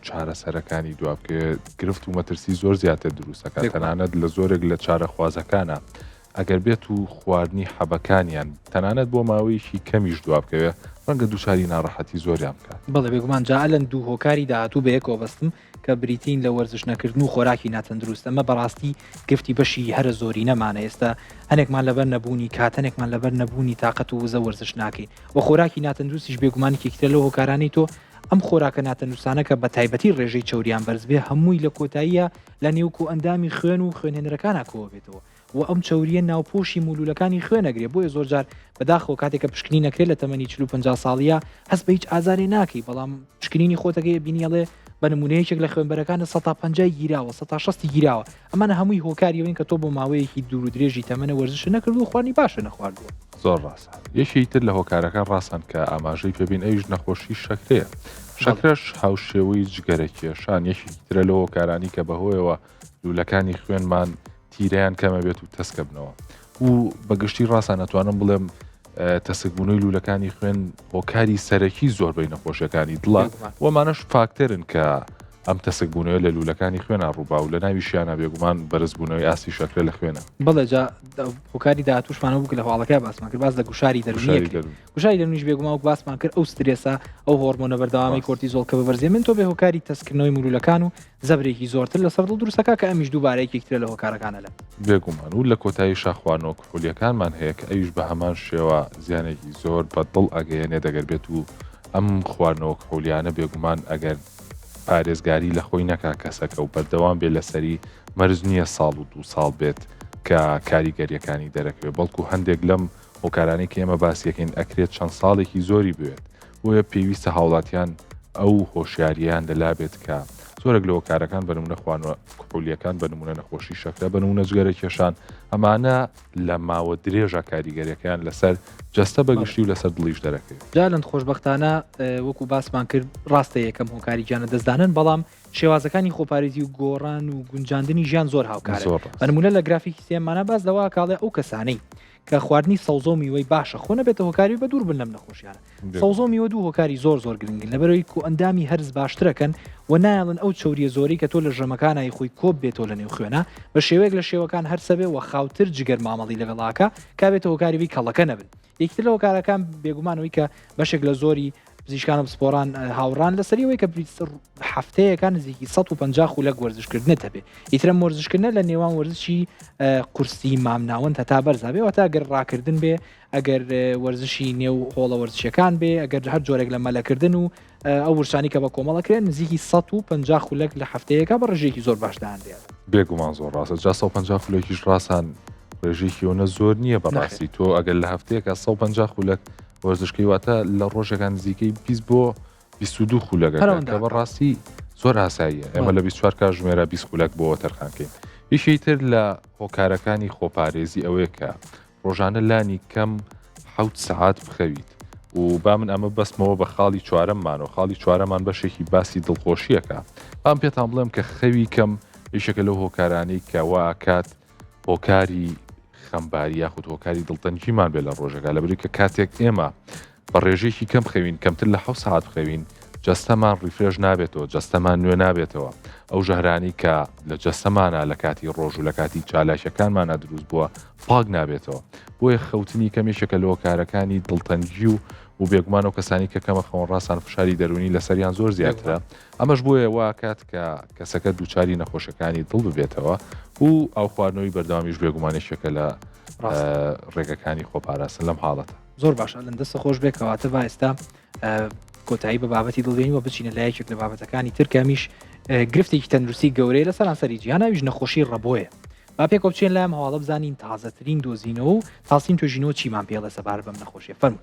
چارەسەرەکانی دوابکەوێت گرفت و مەترسی زۆر زیاتر دروستەکە تەنانەت لە زۆرێک لە چارەخوازەکانە ئەگەر بێت و خواردنی حەبەکانیان تەنانەت بۆ ماوەیەکی کەمیش دوابکەوێ ڕەنگە دووچاری ناڕەحەتی زۆریان بکات. بەڵێ بێگومان جا ئەلەن دوو هۆکاری داهاتوو بەیەکەوە بەستم کە بریتین لە وەرزش نەکردن و خۆراکی ناتەندروست ئەمە بەڕاستی گرفتی بەشی هەرە زۆرینەمانە ئێستا هەنێکمان لەبەر نەبوونی کات هەنێکمان لەبەر نەبوونی تاقەت و وزە وەرزش ناکەین و خۆراکی ناتەندروستیش بێگومان یەکێکی ترە لەو هۆکارانەی تۆ ئەم خۆراکە ناتەندروستانە کە بە تایبەتی ڕێژەی چەوریان بەرز بێ هەمووی لە کۆتاییە لە نێو کۆئەندامی خوێن و خوێنهێنەرەکانا کۆبێتەوە و ئەم چەورییە ناوپۆشی مولوولەکانی خوێن ئەگرێ بۆیە زۆرجار بەداخەوە کاتێک کە پشکنین ئەکرێت لە تەمەنی 40 و 50 ساڵیە هەست بە هیچ ئازارێ ناکەی بەڵام پشکنینی خۆتەکەی ئەبینی ئەڵێ بە نمونە یەکێک لە خوێنبەرەکانت 50 گیراوە 60 گیراوە ئەمانە هەمووی هۆکاری ئەوەن کە تۆ بۆ ماوەیەکی دوور و درێژی تەمەنە وەرزشت نەکردووە خواردنی باشە نەخواردووە. زۆر ڕاستە یەکێکی تر لە هۆکارەکان ڕاستان کە ئاماژەی پێبین ئەویش نەخۆشی شەکرەیە شەکرەش هاوشێوەی جگەرە کێشان یەکێکی ترە لە هۆکارانی کە بەهۆیەوە لولەکانی خوێنمان تیرەیان کەمە بێت و تەسکەبنەوە و بەگشتی ڕاستان ئەتوانم بڵێم تەسکبوونەوەی لوولەکانی خوێن هۆکاری سەرەکی زۆربەی نەخۆشیەکانی دڵە و ئەمانەش فاکتەرن کە ئەم تەسکبوونەوە لە لوولەکانی خوێنا ڕووبا و لە ناویشیانە بێگومان بەرزبوونەوەی ئاستی شەکرە لە خوێنە. بەڵێ جا هۆکاری داهاتووشمانەوە بوو کە لە هەواڵەکە باسمان کرد باس لە گوشاری دەروونی کرد. گوشاری دەروونیش بێگومان وەک باسمان کرد ئەو سترێسە ئەو هۆرمۆنە بەردەوامی کۆرتیزۆڵ کە بە بەرزی من تۆ بێ هۆکاری تەسکردنەوەی مولولەکان و زەبرێکی زۆرتر لەسەر دڵ دروستەکە کە ئەمیش دووبارە یەکێکترە لە هۆکارەکانە لە. بێگومان و لە کۆتاییشا خواردنەوە کحولیەکانمان هەیە کە ئەویش بە هەمان شێوە زیانێکی زۆر بە دڵ ئەگەیەنێت ئەگەر بێت و ئەم خواردنەوە کحولیانە بێگومان ئەگەر پارێزگاری لە خۆی نەکا کەسەکە و بەردەوام بێ لەسەری مەرج نییە ساڵ و دوو ساڵ بێت کە کاریگەریەکانی دەرەکەوێت بەڵکو هەندێک لەم هۆکارانەی کە ئێمە باسیەکەین ئەکرێت چەند ساڵێکی زۆری بوێت، بۆیە پێویستە هاوڵاتیان ئەو هۆشیاریەیان لەلا بێت کە زۆرێک لە هۆکارەکان بە نمونە خواردنەوە کحولیەکان بە نمونە نەخۆشی شەکرە بە نمونە جگەرە کێشان ئەمانە لە ماوە درێژە کاریگەریەکەیان لەسەر جەستە بەگشتی و لەسەر دڵیش دەرەکەوێت. جا لەند خۆشبەختانە وەکو باسمان کرد ڕاستە یەکەم هۆکاری گیانە دەستدانن بەڵام شێوازەکانی خۆپارێزی و گۆڕان و گونجاندنی ژیان زۆر هاوکارە بە نمونە لە گرافیکی سێمانە باس لەوە کاڵێ ئەو کەسانەی کە خواردنی سەوزە و میوەی باشە خۆ نەبێتە هۆکاری بە دوور بن لەم نەخۆشیانە سەوزە و میوە دوو هۆکاری زۆر زۆر گرنگن لەبەرەوەی کۆئەندامی هەرس باشترەکەن و نایەڵن ئەو چەوریە زۆری کە تۆ لە ژەمەکانای خۆی کۆب بێتەوە لە نێو خوێنە بە شێوەیەک لە شێوەکان هەرسەبێ و خاوتر جگەر مامەڵی لەگەڵاکە کابێتە هۆکاری بی کەڵەکە نەبن یەکتر لە هۆکارەکان بێگومانەوەی کە بەشێک لە زۆری پزیشکان و پسپۆران هاوڕان لەسەری ئەوەی کە هەفتەیەکە نزیکی 150 خولەک وەرزشکردنت هەبێ ئیترم وەرزشکردنە لە نێوان وەرزشی قورسی مامناوەند هەتا بەرزا بێ واتە ئەگەر ڕاکردن بێ ئەگەر وەرزشی نێو هۆڵە وەرزشەکان بێ ئەگەر هەر جۆرێک لە مەلەکردن و ئەو ورشانی کە بە کۆمەڵەکرێن نزیکی 150 خولەک لە هەفتەیەکە بە ڕژێکی زۆر باشدان دێت. بێگومان زۆر ڕاستە جا 150 خولەکیش ڕاستان ڕێژەیەکی ئەوەنە زۆر نییە بەڕاستی تۆ ئەگەر لە هەفتەیەکە 150 خولەک وەرزشکەی واتە لە ڕۆژێکان نزیکەی 20 بۆ 22 خولەکە کە بەڕاستی زۆر ئاساییە ئێمە لە 24 کاتژمێرە 20 خولەک بۆ تەرخانکەین یەکێکی تر لە هۆکارەکانی خۆپارێزی ئەوەیە کە ڕۆژانە لانی کەم حەوت سەعات بخەویت و با من ئەمە بەستمەوە بە خاڵی چوارەممانەوە خاڵی چوارەمان بەشێکی باسی دڵخۆشیەکە بام پێتان بڵێم کە خەوی کەم یەکێکە لەو هۆکارانەی کە واکات هۆکاری خەمباری یاخود هۆکاری دڵتەنگیمان بێت لە ڕۆژەکە لەبری کە کاتێک ئێمە بە ڕێژەیەکی کەم خەوین کەمتر لە حەوت سەعات بخەوین جەستەمان refresh نابێتەوە جەستەمان نوێ نابێتەوە ئەو ژەهرانی کە لە جەستەمانە لە کاتی ڕۆژ و لە کاتی چالاکیەکانمانە دروست بووە پاک نابێتەوە بۆیە خەوتنی کەم یەکێکە لە هۆکارەکانی دڵتەنگی و و بێگومان ئەو کەسانی کە کەمە خەون ڕاستان فشاری دەروونی لەسەریان زۆر زیاترە ئەمەش بۆیە واکات کە کەسەکە دووچاری نەخۆشەکانی دڵ ببێتەوە و ئاو خواردنەوەی بەردەوامیش بێگومان یەکێکە لە ڕێگەکانی خۆپاراستن لەم حاڵەتە. زۆر باشە ئەلەند دەستە خۆش بێ کەواتە با ئێستا کۆتایی بە بابەتی دڵبێنی و بچینە لای یەکێک لە بابەتەکانی تر کە ئەمیش گرفتێکی تەندروستی گەورەیە لە سەرانسەری جیهان ئەویش نەخۆشی ڕەبۆیە با پێکەوە بچین لام هەواڵە بزانین تازەترین دۆزینەوە و تاسین توێژینەوە چیمان پێڵێ سەبارەت بەم نەخۆشیە فەرموو.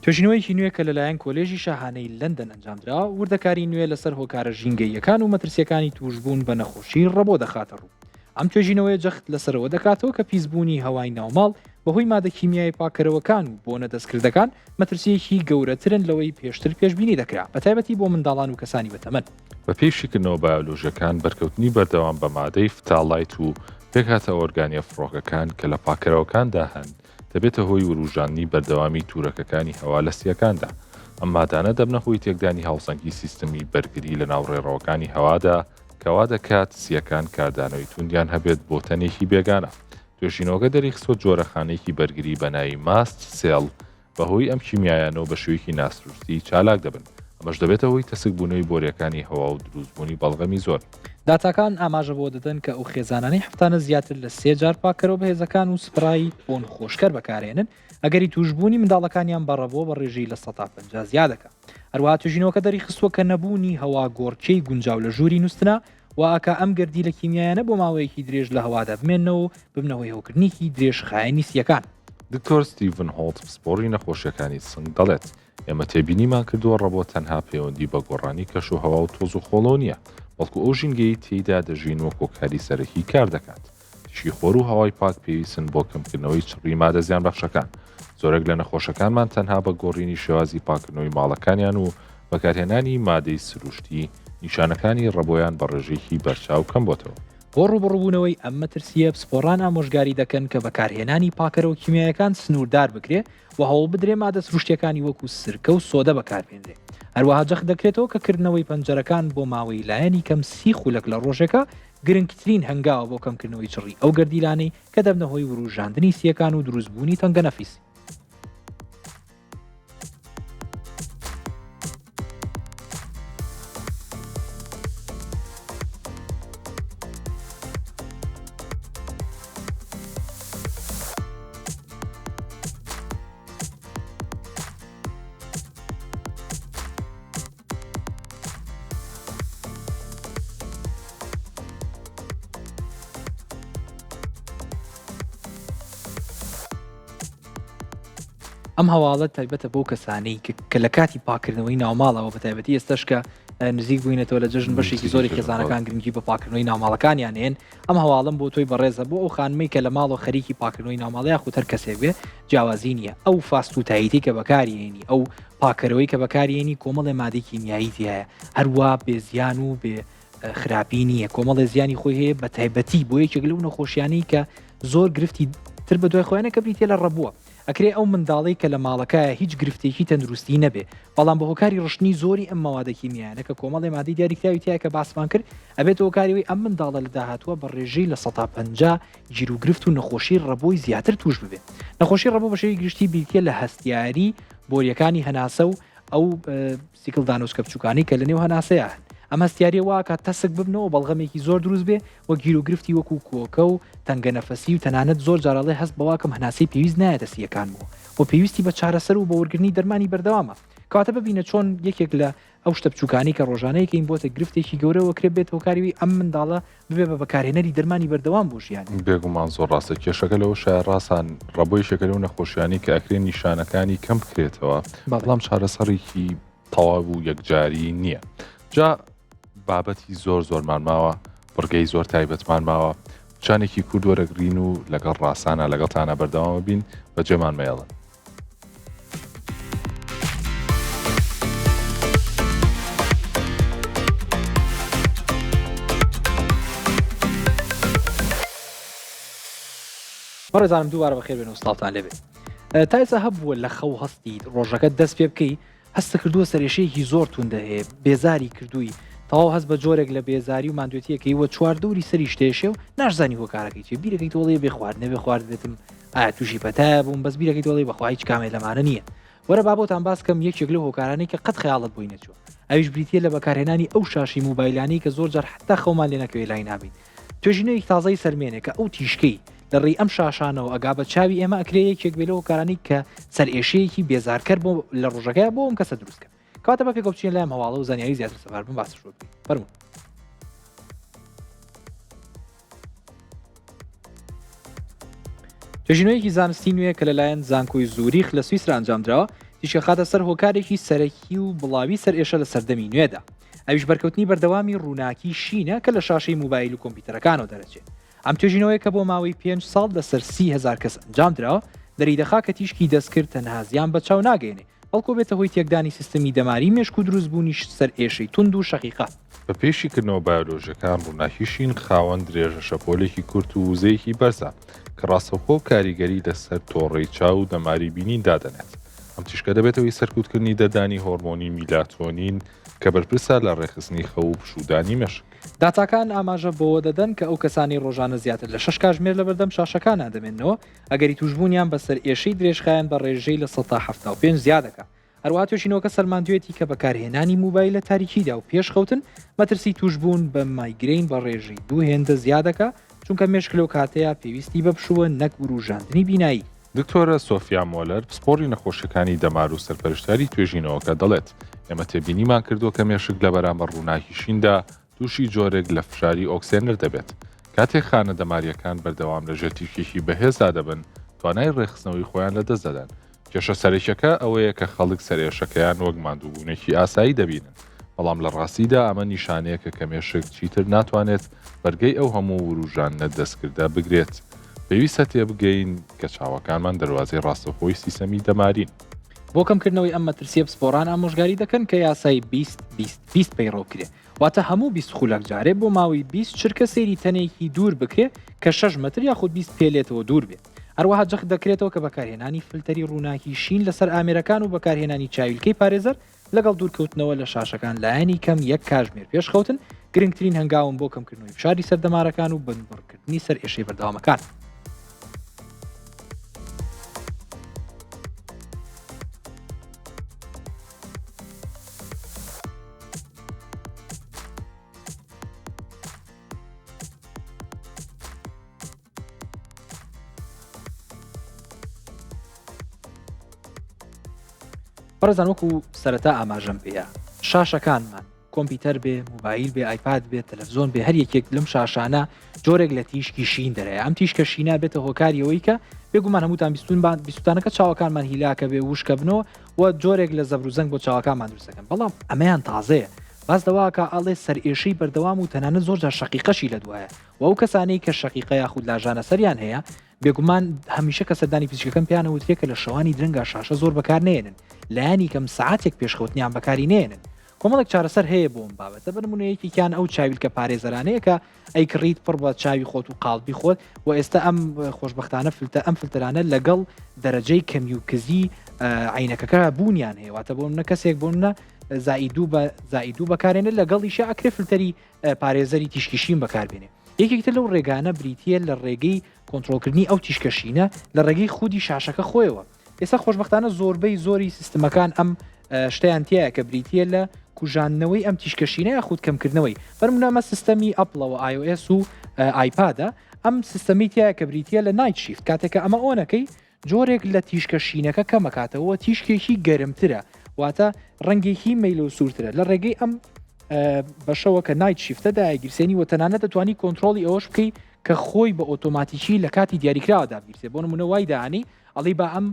توێژینەوەیەکی نوێ کە لەلایەن کۆلێژی شاهانەی لەندەن ئەنجامدرا، وردەکاری نوێ لەسەر هۆکارە ژینگەییەکان و مەترسییەکانی تووشبوون بە نەخۆشی ڕەبۆ دەخاتە ڕوو. ئەم توێژینەوەیە جەخت لەسەر ئەوە دەکاتەوە کە پیسبوونی هەوای ناوماڵ بەهۆی مادە کیمیایە پاککەرەوەکان و بۆنە دەستکردەکان مەترسییەکی گەورەترن لەوەی پێشتر پێشبینی دەکرا، بەتایبەتی بۆ منداڵان و کەسانی بەتەمەن. بەپێی شیکردنەوە بایۆلۆژییەکان، بەرکەوتنی بەردەوام بە مادەی phthalate و پێکهاتە ئۆرگانییە فڕۆکەکان کە لە پاککەرەوەکاندا هەن، دەبێتە هۆی وروژاندنی بەردەوامی تورەکەکانی هەوا لە سییەکاندا. ئەم مادانە دەبنە هۆی تێکدانی هاوسەنگی سیستمی بەرگری لەناو ڕێڕەوەکانی هەوادا کە وا دەکات سییەکان کاردانەوەی توندیان هەبێت بۆ تەنێکی بێگانە. توێژینەوەکە دەریخستووە جۆرە خانەیەکی بەرگری بە ناوی mast cell بەهۆی ئەم کیمیایانەوە بە شێوەیەکی ناسروشتی چالاک دەبن، ئەمەش دەبێتە هۆی تەسکبوونەوەی بۆرییەکانی هەوا و دروستبوونی بەڵغەمی زۆر. داتاکان ئاماژە بەوە دەدەن کە ئەو خێزانانەی هەفتانە زیاتر لە سێ جار پاککەرەوە بەهێزەکان و سپرای بۆنخۆشکەر بەکارهێنن، ئەگەری تووشبوونی منداڵەکانیان بە ڕەبۆ بە ڕێژەی 50% زیاد دەکات. هەروەها توێژینەوەکە دەریخستووە کە نەبوونی هەواگۆڕکێی گونجاو لە ژووری نووستنا وا ئەکا ئەم گەردیلە کیمیایانە بۆ ماوەیەکی درێژ لە هەوادا بمێننەوە و ببنە هۆی هەوکردنێکی درێژخایەنی سییەکان. دکتۆر ستیڤن هۆڵت پسپۆڕی نەخۆشیەکانی سنگ دەڵێت، ئێمە تێبینیمان کردووە ڕەبۆ تەنها پەیوەندی بە گۆڕانی کەشوهەوا و تۆز و خۆڵەوە نییە، بەڵکو ئەو ژینگەیەی تێیدا دەژین وەک هۆکاری سەرەکی کار دەکات. تیشکی خۆر و هەوای پاک پێویستن بۆ کەمکردنەوەی چڕی مادە زیانبەخشەکان. زۆرێک لە نەخۆشەکانمان تەنها بە گۆڕینی شێوازی پاککردنەوەی ماڵەکانیان و بەکارهێنانی مادەی سروشتی، نیشانەکانی ڕەبۆیان بە ڕێژەیەکی بەرچاو کەمبۆتەوە. بۆ ڕووبەڕووبوونەوەی ئەم مەترسییە، پسپۆڕان ئامۆژگاری دەکەن کە بەکارهێنانی پاکەرەوە کیمیایەکان سنووردار بکرێ و هەوڵبدرێ مادە سروشتییەکانی وەکو سرکە و سۆدە بەکاربهێنرێ. هەروەها جەخت دەکرێتەوە کە کردنەوەی پەنجەرەکان بۆ ماوەی لایەنی کەم 30 خولەک لە ڕۆژێکا گرنگترین هەنگاوە بۆ کەمکردنەوەی چڕی ئەو گەردیلانەی کە دەبنە هۆی وروژاندنی سییەکان و دروستبوونی تەنگەنەفیسی. ئەم هەواڵە تایبەتە بۆ کەسانەی کە لە کاتی پاکردنەوەی ناوماڵەوە بە تایبەتی ئێستش کە نزیک بووینەتەوە لە جەژن بەشێکی زۆری خێزانەکان گرنگی بە پاکردنەوەی ناوماڵەکانیان هێن ئەم هەواڵم بۆ تۆی بەڕێزە بۆ ئەو خانمەی کە لە ماڵەوە خەریکی پاکردنەوەی ناوماڵە یاخود هەر کەسێک بێ جیاوازی نییە ئەو فاست و تایتی کە بەکاریێنی ئەو پاکەرەوەی کە بەکاریێنی کۆمەڵێ مادەی کیمیایی تایە هەروە بێزیان و بێ خراپی نییە کۆمەڵێ زیانی خۆی هەیە بە تایبەتی بۆ یەکێک لەو نەخۆشیانەی کە زۆر گرفتی تر بە دوای خۆیانە کە بریتە لە ڕەبووە ئەکرێ ئەو منداڵەی کە لە ماڵەکایە هیچ گرفتێکی تەندروستی نەبێ بەڵام بە هۆکاری ڕشتنی زۆری ئەم مەوادە کیمیایانە کە کۆمەڵێ مادەی دیاریکراوی تیایە کە باسمان کرد ئەبێتە هۆکاری ئەوەی ئەم منداڵە لە داهاتووە بە ڕێژەی 50% گیروگرفت و نەخۆشی ڕەبۆی زیاتر توش ببێ. نەخۆشی ڕەبۆ بە شێوەی گشتی بریتییە لە هەستیاری بۆریەکانی هەناسە و ئەو سیکل دانۆچکە بچووکانەی کە لە نێو هەناسەیا هەن. ئەم هەستیاریە واکات تەسک ببنەوە بەڵغەمێکی زۆر دروست بێ و گیروگرفتی وەکو کۆکە و تەنگەنەفەسی و تەنانەت زۆر جار ئەڵێ هەست بەواکەم هەناسەی پێویست نایەتە سییەکانمەوە و پێویستی بە چارەسەر و بە وەرگرتنی دەرمانی بەردەوامە. کەواتە ببینە چۆن یەکێک لە ئەو شتە بچووکانەی کە ڕۆژانە یکەین بۆتە گرفتێکی گەورە و ئەکرێ بێتە هۆکاری وی ئەم منداڵە ببێ بە بەکارهێنەری دەرمانی بەردەوام بۆ ژیانی. بێگومان زۆر ڕاستە کێشەکە لەوەشایە ڕاسان ڕەبۆ یەکێکە لەو نەخۆشیانەی کە ئەکرێ نیشانەکانی کەم بکرێتەوە بەڵام چارەسەڕێکی تەواو و یەکجاری نییە جا بابەتی زۆر زۆرمان ماوە بڕگەی زۆر تایبەتمان ماوە چانێکی کورد وەرەگرین و لەگەڵ ڕاسانە لەگەڵتانە بەردەوامە بین بەجێمان مەیەڵن. بەڕێزانم دووبارە بەخێر بێن و سڵاوتان لێبێ تا ئێستا هەبووە لە خەو هەستیت ڕۆژەکە دەست پێ بکەی هەستە کردووە سەرێشەیەکی زۆر توندە هەیە بێزاری کردووی تەواو هەست بە جۆرێک لە بێزاری و ماندوێتیەکەی وە چواردەوری سەری شتێشێ و ناشزانی هۆکارەکەی چیە بیرەکەی تۆڵێ بێ خواردنە بێ خوارد بێتم ئایا تووشی پەتایە بووم بەس بیرەکەی تۆڵێ بەخوا هیچ کامێ لەمانە نییە وەرە با بۆتان باس کەم یەکێک لەو هۆکارانەی کە قەت خەیاڵت بۆی نەچووە ئەویش بریتیە لە بەکارهێنانی ئەو شاشەی مۆبایلانەی کە زۆر جار حتا خەومان لێ نەکەوێ لای نابین توێژینەوەیەکی تازەی سەلمێنێ کە ئەو تیشکەی لە ڕێی ئەم شاشانەوە ئەگا بە چاوی ئێمە ئەکرێ یەکێک بێ لەو هۆکارانەی کە سەرئێشەیەکی بێزارکەر بۆ لە ڕۆژەکەیا بۆ ئەم کەسە دروست کەن کەواتە با پێکەوە بچینە لای ئەم هەواڵە و زانیاری زیاتر سەبارەت بەم باسە شۆر بکەین فەرموون. توێژینەوەیەکی زانستی نوێ کە لەلایەن زانکۆی زوریخ لە سویسرا ئەنجامدراوە تیشکەخاتە سەر هۆکارێکی سەرەکی و بڵاوی سەرئێشە لە سەردەمی نوێدا ئەویش بەرکەوتنی بەردەوامی ڕووناکی شینە کە لە شاشەی موبایل و کۆمپیوتەرەکانەوە دەرەچێت. ئەم توێژینەوەیە کە بۆ ماوەی پێنج ساڵ لەسەر 30,000 کەس ئەنجامدراوە، دەریدەخا کە تیشکی دەستکرد تەنها زیان بە چاو ناگەیەنێ، بەڵکو بێتە هۆی تێکدانی سیستمی دەماری مێشک و دروستبوونی سەرئێشەی توند و شەقیقە. بەپێی شیکردنەوە بایۆلۆژیەکان، ڕووناکی شین خاوەن درێژە شەپۆلێکی کورت و وزەیەکی بەرزە کە ڕاستەوخۆ کاریگەری لەسەر تۆڕەی چاو و دەماری بینین دادەنێت. ئەم تیشکە دەبێتە هۆی سەرکوتکردنی دەردانی هۆرمۆنی میلاتۆنین کە بەرپرسە لە ڕێکخستنی خەو و پشوودانی مێشک. داتاکان ئاماژە بەوە دەدەن کە ئەو کەسانەی ڕۆژانە زیاتر لە شەش کاژمێر لەبەردەم شاشەکانا دەمێننەوە، ئەگەری تووشبوونیان بە سەرئێشەی درێژخایەن بە ڕێژەی 75% زیاد دەکات. هەروەها توێژینەوەکە سەلماندوویەتی کە بەکارهێنانی موبایل لە تاریکیدا و پێش خەوتن مەترسی تووشبوون بە مایگرەین بە ڕێژەی دوو هێندە زیاد دەکات، چونکە مێشک لەو کاتەیا پێویستی بە پشووە نەک وروژاندنی بینایی. دکتۆرە سۆفیا مۆلەر، پسپۆڕی نەخۆشیەکانی دەمار و سەرپەرشتیاری توێژینەوەکە دەڵێت، ئێمە تێبینیمان کردووە کە مێشک لە بەرامبەر ڕووناکی شیندا تووشی جۆرێک لە فشاری ئۆکسێنەر دەبێت. کاتێک خانە دەمارییەکان بەردەوام لە ژێر تیشکێکی بەهێزدا دەبن، توانای ڕێکخستنەوەی خۆیان لەدەست دەدەن. کێشە سەرەکیەکە ئەوەیە کە خەڵک سەرئێشەکەیان وەک ماندووبوونێکی ئاسایی دەبینن، بەڵام لە ڕاستیدا ئەمە نیشانەیەکە کە مێشک چیتر ناتوانێت بەرگەی ئەو هەموو وروژاندنە دەستکردە بگرێت. پێویستە تێبگەین کە چاوەکانمان دەروازەی ڕاستەوخۆی سیستەمی دەمارین. بۆ کەمکردنەوەی ئەم مەترسییە پسپۆڕان ئامۆژگاری دەکەن کە یاسای 20 20 20 پەیڕەو بکرێ، واتە هەموو 20 خولەک جارێ بۆ ماوەی 20 چرکە سەیری تەنێکی دوور بکرێ کە 6 مەتر یاخود 20 پێ لێتەوە دوور بێ. هەروەها جەخت دەکرێتەوە کە بەکارهێنانی فلتەری ڕووناکی شین لەسەر ئامێرەکان و بەکارهێنانی چاویلکەی پارێزەر لەگەڵ دوورکەوتنەوە لە شاشەکان لایەنی کەم یەک کاژمێر پێش خەوتن گرنگترین هەنگاون بۆ کەمکردنەوەی فشاری سەر دەمارەکان و بنبڕکردنی سەرئێشەی بەردەوامەکان. بەڕێزان وەکو سەرەتا ئاماژەم پێیا شاشەکانمان کۆمپیوتەر بێ موبایل بێ ئایپاد بێ تەلەفزیۆن بێ هەر یەکێک لەم شاشانە جۆرێک لە تیشکی شین دەرەیە ئەم تیشکە شینە بێتە هۆکاریەوەی کە بێگومان هەمووتان بیستون بان بیستانەکە چاوەکانمان هیلاکە بێ وشکە بنەوە و جۆرێک لە زەبر و زەنگ بۆ چاوەکانمان دروستەکەن بەڵام ئەمەیان تازەیە باس لەوەکە ئەڵێ سەرئێشەی بەردەوام و تەنانەت زۆر جار شەقیقەشی لە دوایە و ئەو کەسانەی کە شەقیقە یاخود لاژانە سەریان هەیە بێگومان هەمیشە کە سەردانی پزیشکەکەن پێیان ئەوترێ کە لە شەوانی درەنگا شاشە زۆر بەکار نەیەنن لایەنی کەم سەعاتێک پێش خەوتنیان بەکاری نەیەنن کۆمەڵێک چارەسەر هەیە بۆ ئەم بابەتە بە نمونە یەکێکیان ئەو چاویلکە پارێزەرانەیە کە ئەیکڕیت پڕ بە چاوی خۆت و قاڵبی خۆت و ئێستا ئەم خۆشبەختانە فلتە ئەم فلتەرانە لەگەڵ دەرەجەی کەمی و کزی عینەکەکە بوونیان هەیە واتە بۆ منە کەسێک بۆ منە زائیدوو بە زائیدوو بەکارێنێت لەگەڵیشە ئەکرێ فلتەری پارێزەری تیشکی شین بەکاربێنێ. یەکێک تر لەو ڕێگانە بریتییە لە ڕێگەی کۆنترۆڵکردنی ئەو تیشکە شینە لە ڕێگەی خودی شاشەکە خۆیەوە. ئێستا خۆشبەختانە زۆربەی زۆری سیستمەکان ئەم شتەیان تیایە کە بریتییە لە کوژاندنەوەی ئەم تیشکە شینە یاخود کەمکردنەوەی. بەرمونە ئەمە سیستەمی ئەپڵەوە iOS و ئایپادە ئەم سیستەمی تیایە کە بریتییە لە Night Shift کاتێک کە ئەمە on ەکەی جۆرێک لە تیشکە شینەکە کەمەکاتەوە تیشکێکی گەرمترە واتە ڕەنگێکی مەیلەو سوورترە لە ڕێگەی ئەم بەشەوە کە Night Shift ە دایگیرسێنی و تەنانەت دەتوانی کۆنترۆڵی ئەوەش بکەی کە خۆی بە ئۆتۆماتیکی لە کاتی دیاریکراوە دابگیرسێ بۆ نمونە وای دانی ئەڵی با ئەم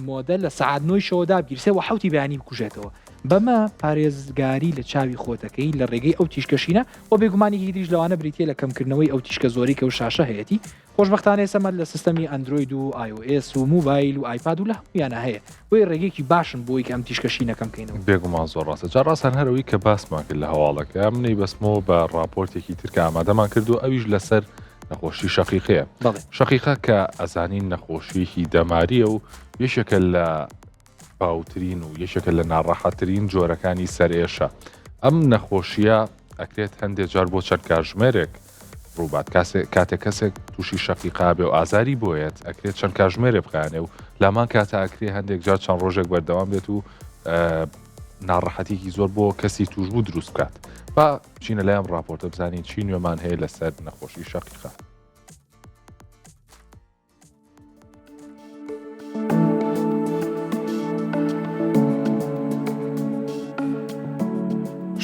mode ە لە سەعات نۆی شەوە دابگیرسێ و حوتی بەیانی بکوژێتەوە بەمە پارێزگاری لە چاوی خۆتەکەی لە ڕێگەی ئەو تیشکەشینە و بێگومانێکی تریش لەوانە بریتە لە کەمکردنەوەی ئەو تیشکە زۆری کە و شاشە هەیەی خۆشبەختانە ئێستا مەد لە سیستەمی ئەندرۆید و ئای ئۆ ئێس و موبایل و ئایپاد و لە هەموویانا هەیە بۆیە ڕێگەیەکی باشن بۆی کە ئەم تیشکە شینە کەم کەینەوە. بێگومان زۆر ڕاستە جا ڕاستان هەر ئەوەی کە باسمان کرد لە هەواڵەکە منی بەسمەوە بە ڕاپۆرتێکی تر کە ئامادەمان کردو ئەویش لەسەر نەخۆشی شەقیقەیە بەڵێ. شەقیقە کە ئەزانین نەخۆشیەکی دەماریە و یەکێکە لە باوترین و یەکێکە لە ناڕەحەترین جۆرەکانی سەرئێشە. ئەم نەخۆشییە ئەکرێت هەندێک جار بۆ چەند کاژمێرێک ڕووبات کاتێک کەسێک تووشی شەقیقا بێ و ئازاری بۆیەت ئەکرێت چەند کاژمێرێ بخایەنێ و لامان کاتە ئەکرێ هەندێک جار چەند ڕۆژێک بەردەوام بێت و ناڕەحەتێکی زۆر بۆ کەسی توشبوو دروست بکات با بچینە لای ئەم راپۆرتە بزانین چی نوێمان هەیە لەسەر نەخۆشی شەقیقە.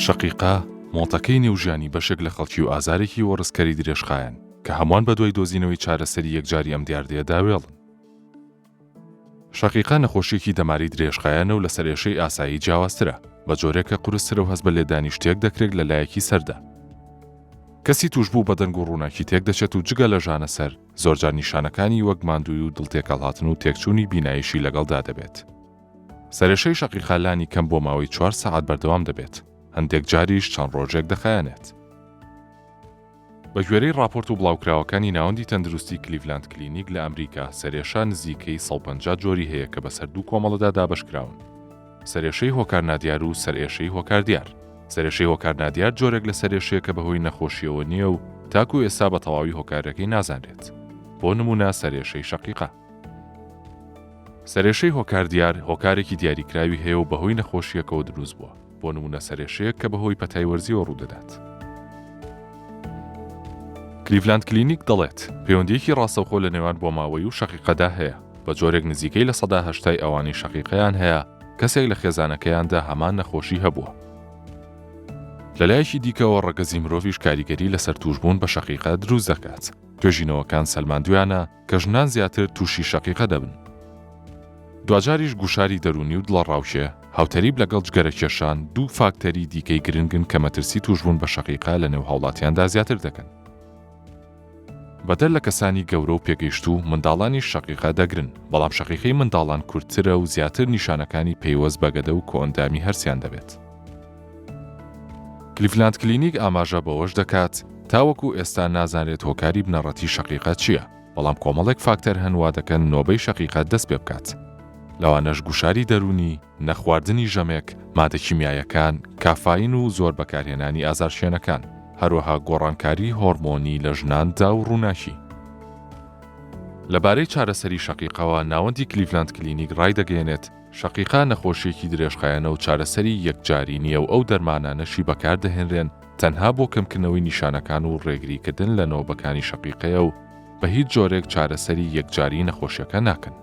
شەقیقە، مۆتەکەی نێو ژیانی بەشێک لە خەڵکی و ئازارێکی وەڕسکەری درێژخایەن، کە هەمووان بەدوای دۆزینەوەی چارەسەری یەکجاری ئەم دیاردەیەدا وێڵن. شەقیقە نەخۆشییەکی دەماری درێژخایەنە و لە سەرئێشەی ئاسایی جیاوازترە، بە جۆرێک کە قورسترە و هەست بە لێدانی شتێک دەکرێت لە لایەکی سەردا. کەسی تووشبوو بە دەنگ و ڕووناکی تێکدەچێت و جگە لە ژانەسەر، زۆرجار نیشانەکانی وەک ماندووی و دڵتێکەڵهاتن و تێکچوونی بیناییشی لەگەڵدا دەبێت. سەرئێشەی شەقیقە لانی کەم بۆ ماوەی چوار سەعات بەردەوام دەبێت، هەندێک جاریش چەند ڕۆژێک دەخایەنێت. بە گوێرەی ڕاپۆرت و بڵاوکراوەکانی ناوەندی تەندروستی کلیڤلاند کلینیک لە ئەمریکا، سەرئێشە نزیکەی 150 جۆری هەیە کە بەسەر دوو کۆمەڵەدا دابەشکراون، سەرئێشەی هۆکار نادیار و سەرئێشەی هۆکار دیار. سەرئێشەی هۆکار نادیار جۆرێک لە سەرئێشەیە کە بەهۆی نەخۆشییەوە نییە و تاکوو ئێستا بە تەواوی هۆکارەکەی نازانرێت. بۆ نموونە سەرئێشەی شەقیقە. سەرئێشەی هۆکار دیار هۆکارێکی دیاریکراوی هەیە و بەهۆی نەخۆشییەکەوە دروست بووە. بۆ نموونە سەرئێشەیەک کە بەهۆی پەتای وەرزییەوە ڕوودەدات. کلیڤلاند کلینیک دەڵێت، پەیوەندییەکی ڕاستەوخۆ لە نێوان بۆماوەیی و شەقیقەدا هەیە، بە جۆرێک نزیکەی 80% ئەوانەی شەقیقەیان هەیە کەسێک لە خێزانەکەیاندا هەمان نەخۆشی هەبووە. لەلایەکی دیکەوە ڕەگەزی مرۆڤیش کاریگەری لەسەر تووشبوون بە شەقیقە دروست دەکات، توێژینەوەکان سەلماندوویانە کە ژنان زیاتر تووشی شەقیقە دەبن. دواجاریش گوشاری دەروونی و دڵەڕاوکێ، هاوتەریب لەگەڵ جگەرەکێشان، دوو فاکتەری دیکەی گرنگن کە مەترسی تووشبوون بە شەقیقە لەنێو هاوڵاتیاندا زیاتر دەکەن. بەدەر لە کەسانی گەورە و پێگەیشتوو، منداڵانیش شەقیقە دەگرن، بەڵام شەقیقەی منداڵان کورتترە و زیاتر نیشانەکانی پەیوەست بە گەدە و کۆئەندامی هەرسیان دەبێت. کلیڤلاند کلینیک ئاماژە بەوەش دەکات، تاوەکو ئێستا نازانرێت هۆکاری بنەڕەتی شەقیقە چییە، بەڵام کۆمەڵێک فاکتەر هەن وادەکەن نۆبەی شەقیقە دەست پێبکات، لەوانەش گوشاری دەروونی، نەخواردنی ژەمێک، مادە کیمیایەکان، کافاین و زۆر بەکارهێنانی ئازارشکێنەکان، هەروەها گۆڕانکاری هۆرمۆنی لە ژناندا و ڕووناکی. لەبارەی چارەسەری شەقیقەوە، ناوەندی کلیڤلاند کلینیک ڕایدەگەیەنێت، شەقیقە نەخۆشییەکی درێژخایەنە و چارەسەری یەکجاری نییە و ئەو دەرمانانەشی بەکاردەهێنرێن تەنها بۆ کەمکردنەوەی نیشانەکان و ڕێگریکردن لە نۆبەکانی شەقیقەیە و بە هیچ جۆرێک چارەسەری یەکجاری نەخۆشیەکە ناکەن.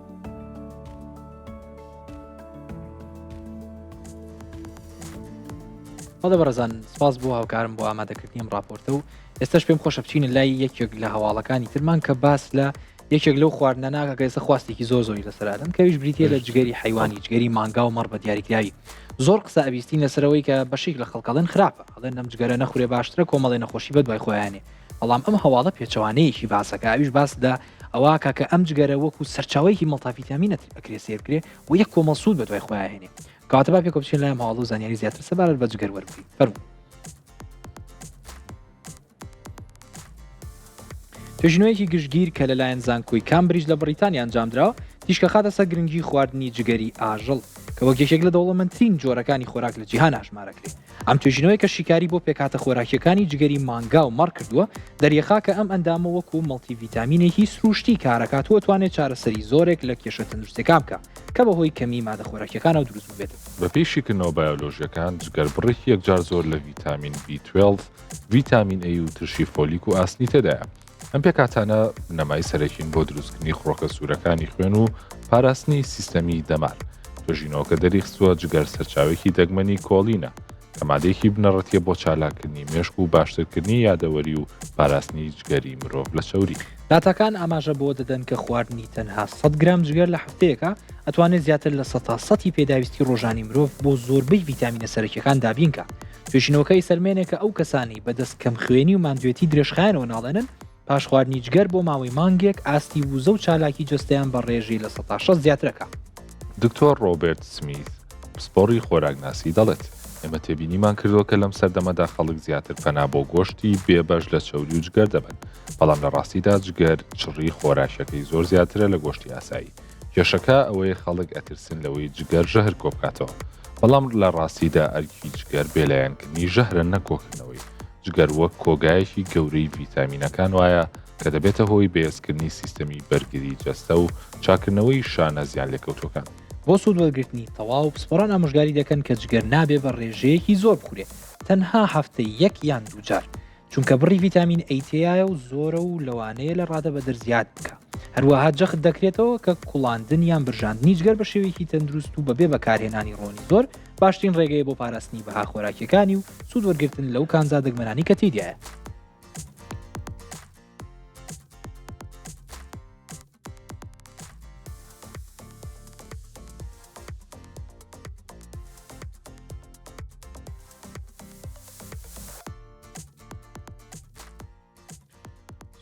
بەڵێ بەڕێزان سپاس بۆ هاوکارم بۆ ئامادەکردنی ئەم ڕاپۆرتە و ئێستاش پێم خۆشە بچینە لای یەکێک لە هەواڵەکانی ترمان کە باس لە یەکێک لەو خواردنە ناکە کە ئێستا خواستێکی زۆر زۆری لەسەر ئادەم کە ئەویش بریتیە لە جگەری حیوانی جگەری مانگا و مەڕ بە دیاریکراوی زۆر قسە ئەبیستین لەسەرەوەی کە بەشێک لە خەڵکەڵێن خراپە ئەڵێن لەم جگەرە نەخورێ باشترە کۆمەڵێ نەخۆشی بە دوای خۆیانێ بەڵام ئەم هەواڵە پێچەوانەیەکی باسەکە ئەویش باس لە ئەوە کە ئەم جگەرە وەکو سەرچاوەیەکی مەڵتاڤیتامینە ئەکرێ سێر بکرێ و یەک کۆمەڵ سوود بە دوای خۆیان هێنێ کەواتە با پێکەوە بچین لای ئەم هەواڵە و زانیاری زیاتر سەبارەت بە جگەر وەربگرین فەرموو. توێژینەوەیەکی گشتگیر کە لەلایەن زانکۆی کامبریج لە بەڕیتانیا ئەنجامدراوە، تیشکەخاتە سەر گرنگی خواردنی جگەری ئاژەڵ، کە وەک یەکێک لە دەوڵەمەندترین جۆرەکانی خۆراک لە جیهان ئەژمارەکرێ. ئەم توێژینەوەیە کە شیکاری بۆ پێکهاتە خۆراکییەکانی جگەری مانگا و مەڕ کردووە، دەریەخا کە ئەم ئەندامە وەکو مەڵتی ڤیتامینێکی سروشتی کارەکات و ئەتوانێ چارەسەری زۆرێک لە کێشە تەندروستیەکان بکا کە بەهۆی کەمی مادە خۆراکیەکانەوە دروست بووبێت. بەپێی شیکردنەوە بایۆلۆژییەکان، جگەر بڕێکی یەکجار زۆر لە ڤیتامین بی توێڵڤ، ڤیتامین ئەی و ترشی فۆلیک و ئاسنی تێدایە. ئەم پێکهاتانە بنەمای سەرەکین بۆ دروستکردنی خڕۆکە سوورەکانی خوێن و پاراستنی سیستەمی دەمار. توێژینەوەکە دەریخستووە جگەر سەرچاوەیەکی دەگمەنی کۆلینە، کە مادەیەکی بنەڕەتییە بۆ چالاککردنی مێشک و باشترکردنی یادەوەری و پاراستنی جگەری مرۆڤ لە چەوری. داتاکان ئاماژە بەوە دەدەن کە خواردنی تەنها 100 گرام جگەر لە هەفتەیەکا ئەتوانێت زیاتر لە سەتا سەتی پێداویستی ڕۆژانی مرۆڤ بۆ زۆربەی ڤیتامینە سەرەکیەکان دابین کا. توێژینەوەکە ئەیسەلمێنێ کە ئەو کەسانەی بەدەست کەمخوێنی و ماندوێتی درێژخایەنەوە ناڵێنن، پاش خواردنی جگەر بۆ ماوەی مانگێک ئاستی وزە و چالاکی جەستەیان بە ڕێژەی 6% زیاترەکا. دکتۆر ڕۆبێرت سمیث، پسپۆڕی خۆراکناسی دەڵێت، ئێمە تێبینیمان کردووە کە لەم سەردەمەدا خەڵک زیاتر پەنا بۆ گۆشتی بێ بەش لە چەوری و جگەر دەبەن، بەڵام لە ڕاستیدا جگەر چڕی خۆراکیەکەی زۆر زیاترە لە گۆشتی ئاسایی. کێشەکە ئەوەیە خەڵک ئەترسن لەوەی جگەر ژەهر کۆبکاتەوە، بەڵام لە ڕاستیدا ئەرکی جگەر بێلایەنکردنی ژەهرە نەک کۆکردنەوەی. جگەر وەک کۆگایەکی گەورەی ڤیتامینەکان وایە کە دەبێتە هۆی بەهێزکردنی سیستەمی بەرگری جەستە و چاککردنەوەی شانە زیانلێکەوتووەکان. بۆ سوود وەرگرتنی تەواو، پسپۆڕان ئامۆژگاری دەکەن کە جگەر نابێ بە ڕێژەیەکی زۆر بخورێ، تەنها هەفتەی یەک یان دووجار، چونکە بڕی ڤیتامین ئەی تێیایە و زۆرە و لەوانەیە لە ڕادەبەدەر زیاد بکا. هەروەها جەخت دەکرێتەوە کە کوڵاندن یان برژاندنی جگەر بە شێوەیەکی تەندروست و بەبێ بەکارهێنانی ڕۆنی زۆر باشترین ڕێگەیە بۆ پاراستنی بەها خۆراکیەکانی و سوود وەرگرتن لەو کانزا دەگمەنانی کە تێیدایە.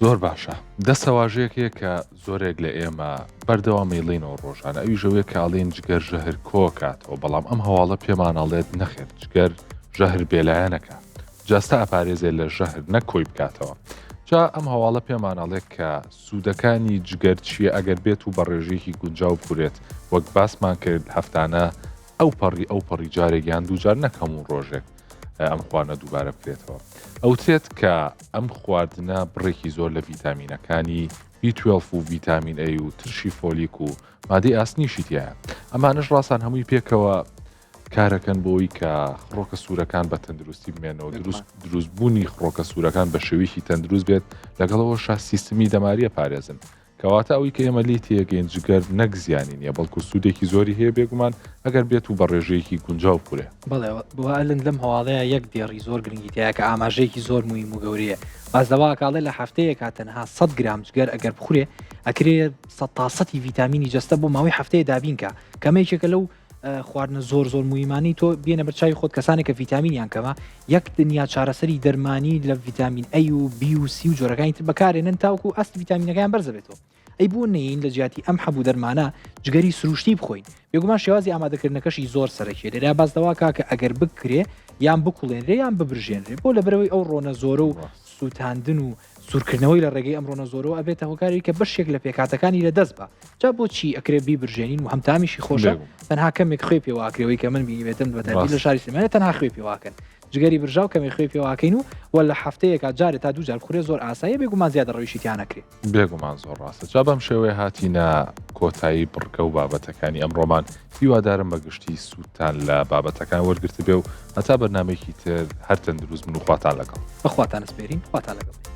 زۆر باشە دەستەواژەیەک هەیە کە زۆرێک لە ئێمە بەردەوام مەیڵینەوە ڕۆژانە ئەویش ئەوەیە کە ئەڵێن جگەر ژەهر کۆکاتەوە بەڵام ئەم هەواڵە پێمان ئەڵێت نەخێر جگەر ژەهر بێلایەنەکە جەستە ئەپارێزێ لە ژەهر نەک کۆی بکاتەوە جا ئەم هەواڵە پێمان ئەڵێ کە سوودەکانی جگەر چییە ئەگەر بێت و بە ڕێژەیەکی گونجاو بخورێت وەک باسمان کرد هەفتانە ئەو پەڕی ئەو پەڕی جارێک یان دووجار نەک هەموو ڕۆژێک ئەم خواردنە دووبارە بکرێتەوە ئەوترێت کە ئەم خواردنە بڕێکی زۆر لە ڤیتامینەکانی B12 و ڤیتامین A و ترشی فۆلیک و مادەی ئاسنیشی تایە ئەمانەش ڕاستان هەمووی پێکەوە کارەکەن بۆی کە خڕۆکە سوورەکان بە تەندروستی بمێنەوە دروست دروستبوونی خڕۆکە سوورەکان بە شێوەیەکی تەندروست بێت لەگەڵەوە شا سیستمی دەماریە پارێزن. کەواتە ئەوەی کە ئێمە لێی تێگەین جگەر نەک زیانی نییە بەڵکو سوودێکی زۆری هەیە بێگومان ئەگەر بێت و بە ڕێژەیەکی گونجاو بخورێ. بەڵێ بۆ ئەلن لەم هەواڵەیە یەک دێڕی زۆر گرنگی تیایە کە ئاماژەیەکی زۆر موهیم و گەورەیە باس لەوە ئەکا ئەڵێ لە هەفتەیەکا تەنها 100 گرام جگەر ئەگەر بخورێ ئەکرێ سەد تا سەتی ڤیتامینی جەستە بۆ ماوەی هەفتەیە دابین کا کەمە یەکێکە لەو خواردنە زۆر زۆر موهیمانەی تۆ بێنە بەر چاوی خۆت کەسانێک کە ڤیتامینیان کەمە یەک دنیا چارەسەری دەرمانی لە ڤیتامین A و B و C و جۆرەکانی تر بەکارێنن تاوکو ئاست ڤیتامینەکەیان بەرزە بێتەوە ئەی بۆ نەیەین لە جیاتی ئەم حەب و دەرمانە جگەری سروشتی بخۆین؟ بێگومان شێوازی ئامادەکردنەکەشی زۆر سەرەکیە لێرە باس لەوە کا کە ئەگەر بکرێ یان بکوڵێنرێ یان ببرژێنرێ بۆ لەبەرەوەی ئەو ڕۆنە زۆرە و سووتاندن و سوورکردنەوەی لە ڕێگەی ئەم ڕۆنە زۆرەوە ئەبێتە هۆکاری کە بەشێک لە پێکهاتەکانی لە دەست بە جا بۆچی ئەکرێ بیبرژێنین و هەم تامیشی خۆشە تەنها کەمێک خوێ پێواکرێەوەی کە من بینیبێتم بەتایبەتی لە شاری سلێمانی تەنها خوێ پێواکەن جگەری برژاو کەمێ خوێ پێواکەین و وە لە هەفتەیەکا جارێ تا دوو جار بخورێ زۆر ئاساییە بێگومان زیادە ڕەویشی تیا نەکرێ. بێگومان زۆر ڕاستە جا بەم شێوەیە هاتینە کۆتایی بڕگە و بابەتەکانی ئەمڕۆمان هیوادارم بە گشتی سوودتان لە بابەتەکان وەرگرتبێ و هەتا بەرنامەیەکی تر هەر تەندروست بن و خواتان لەگەڵ. بەخواتان ئەسپێرین خواتان لەگەڵ بێ.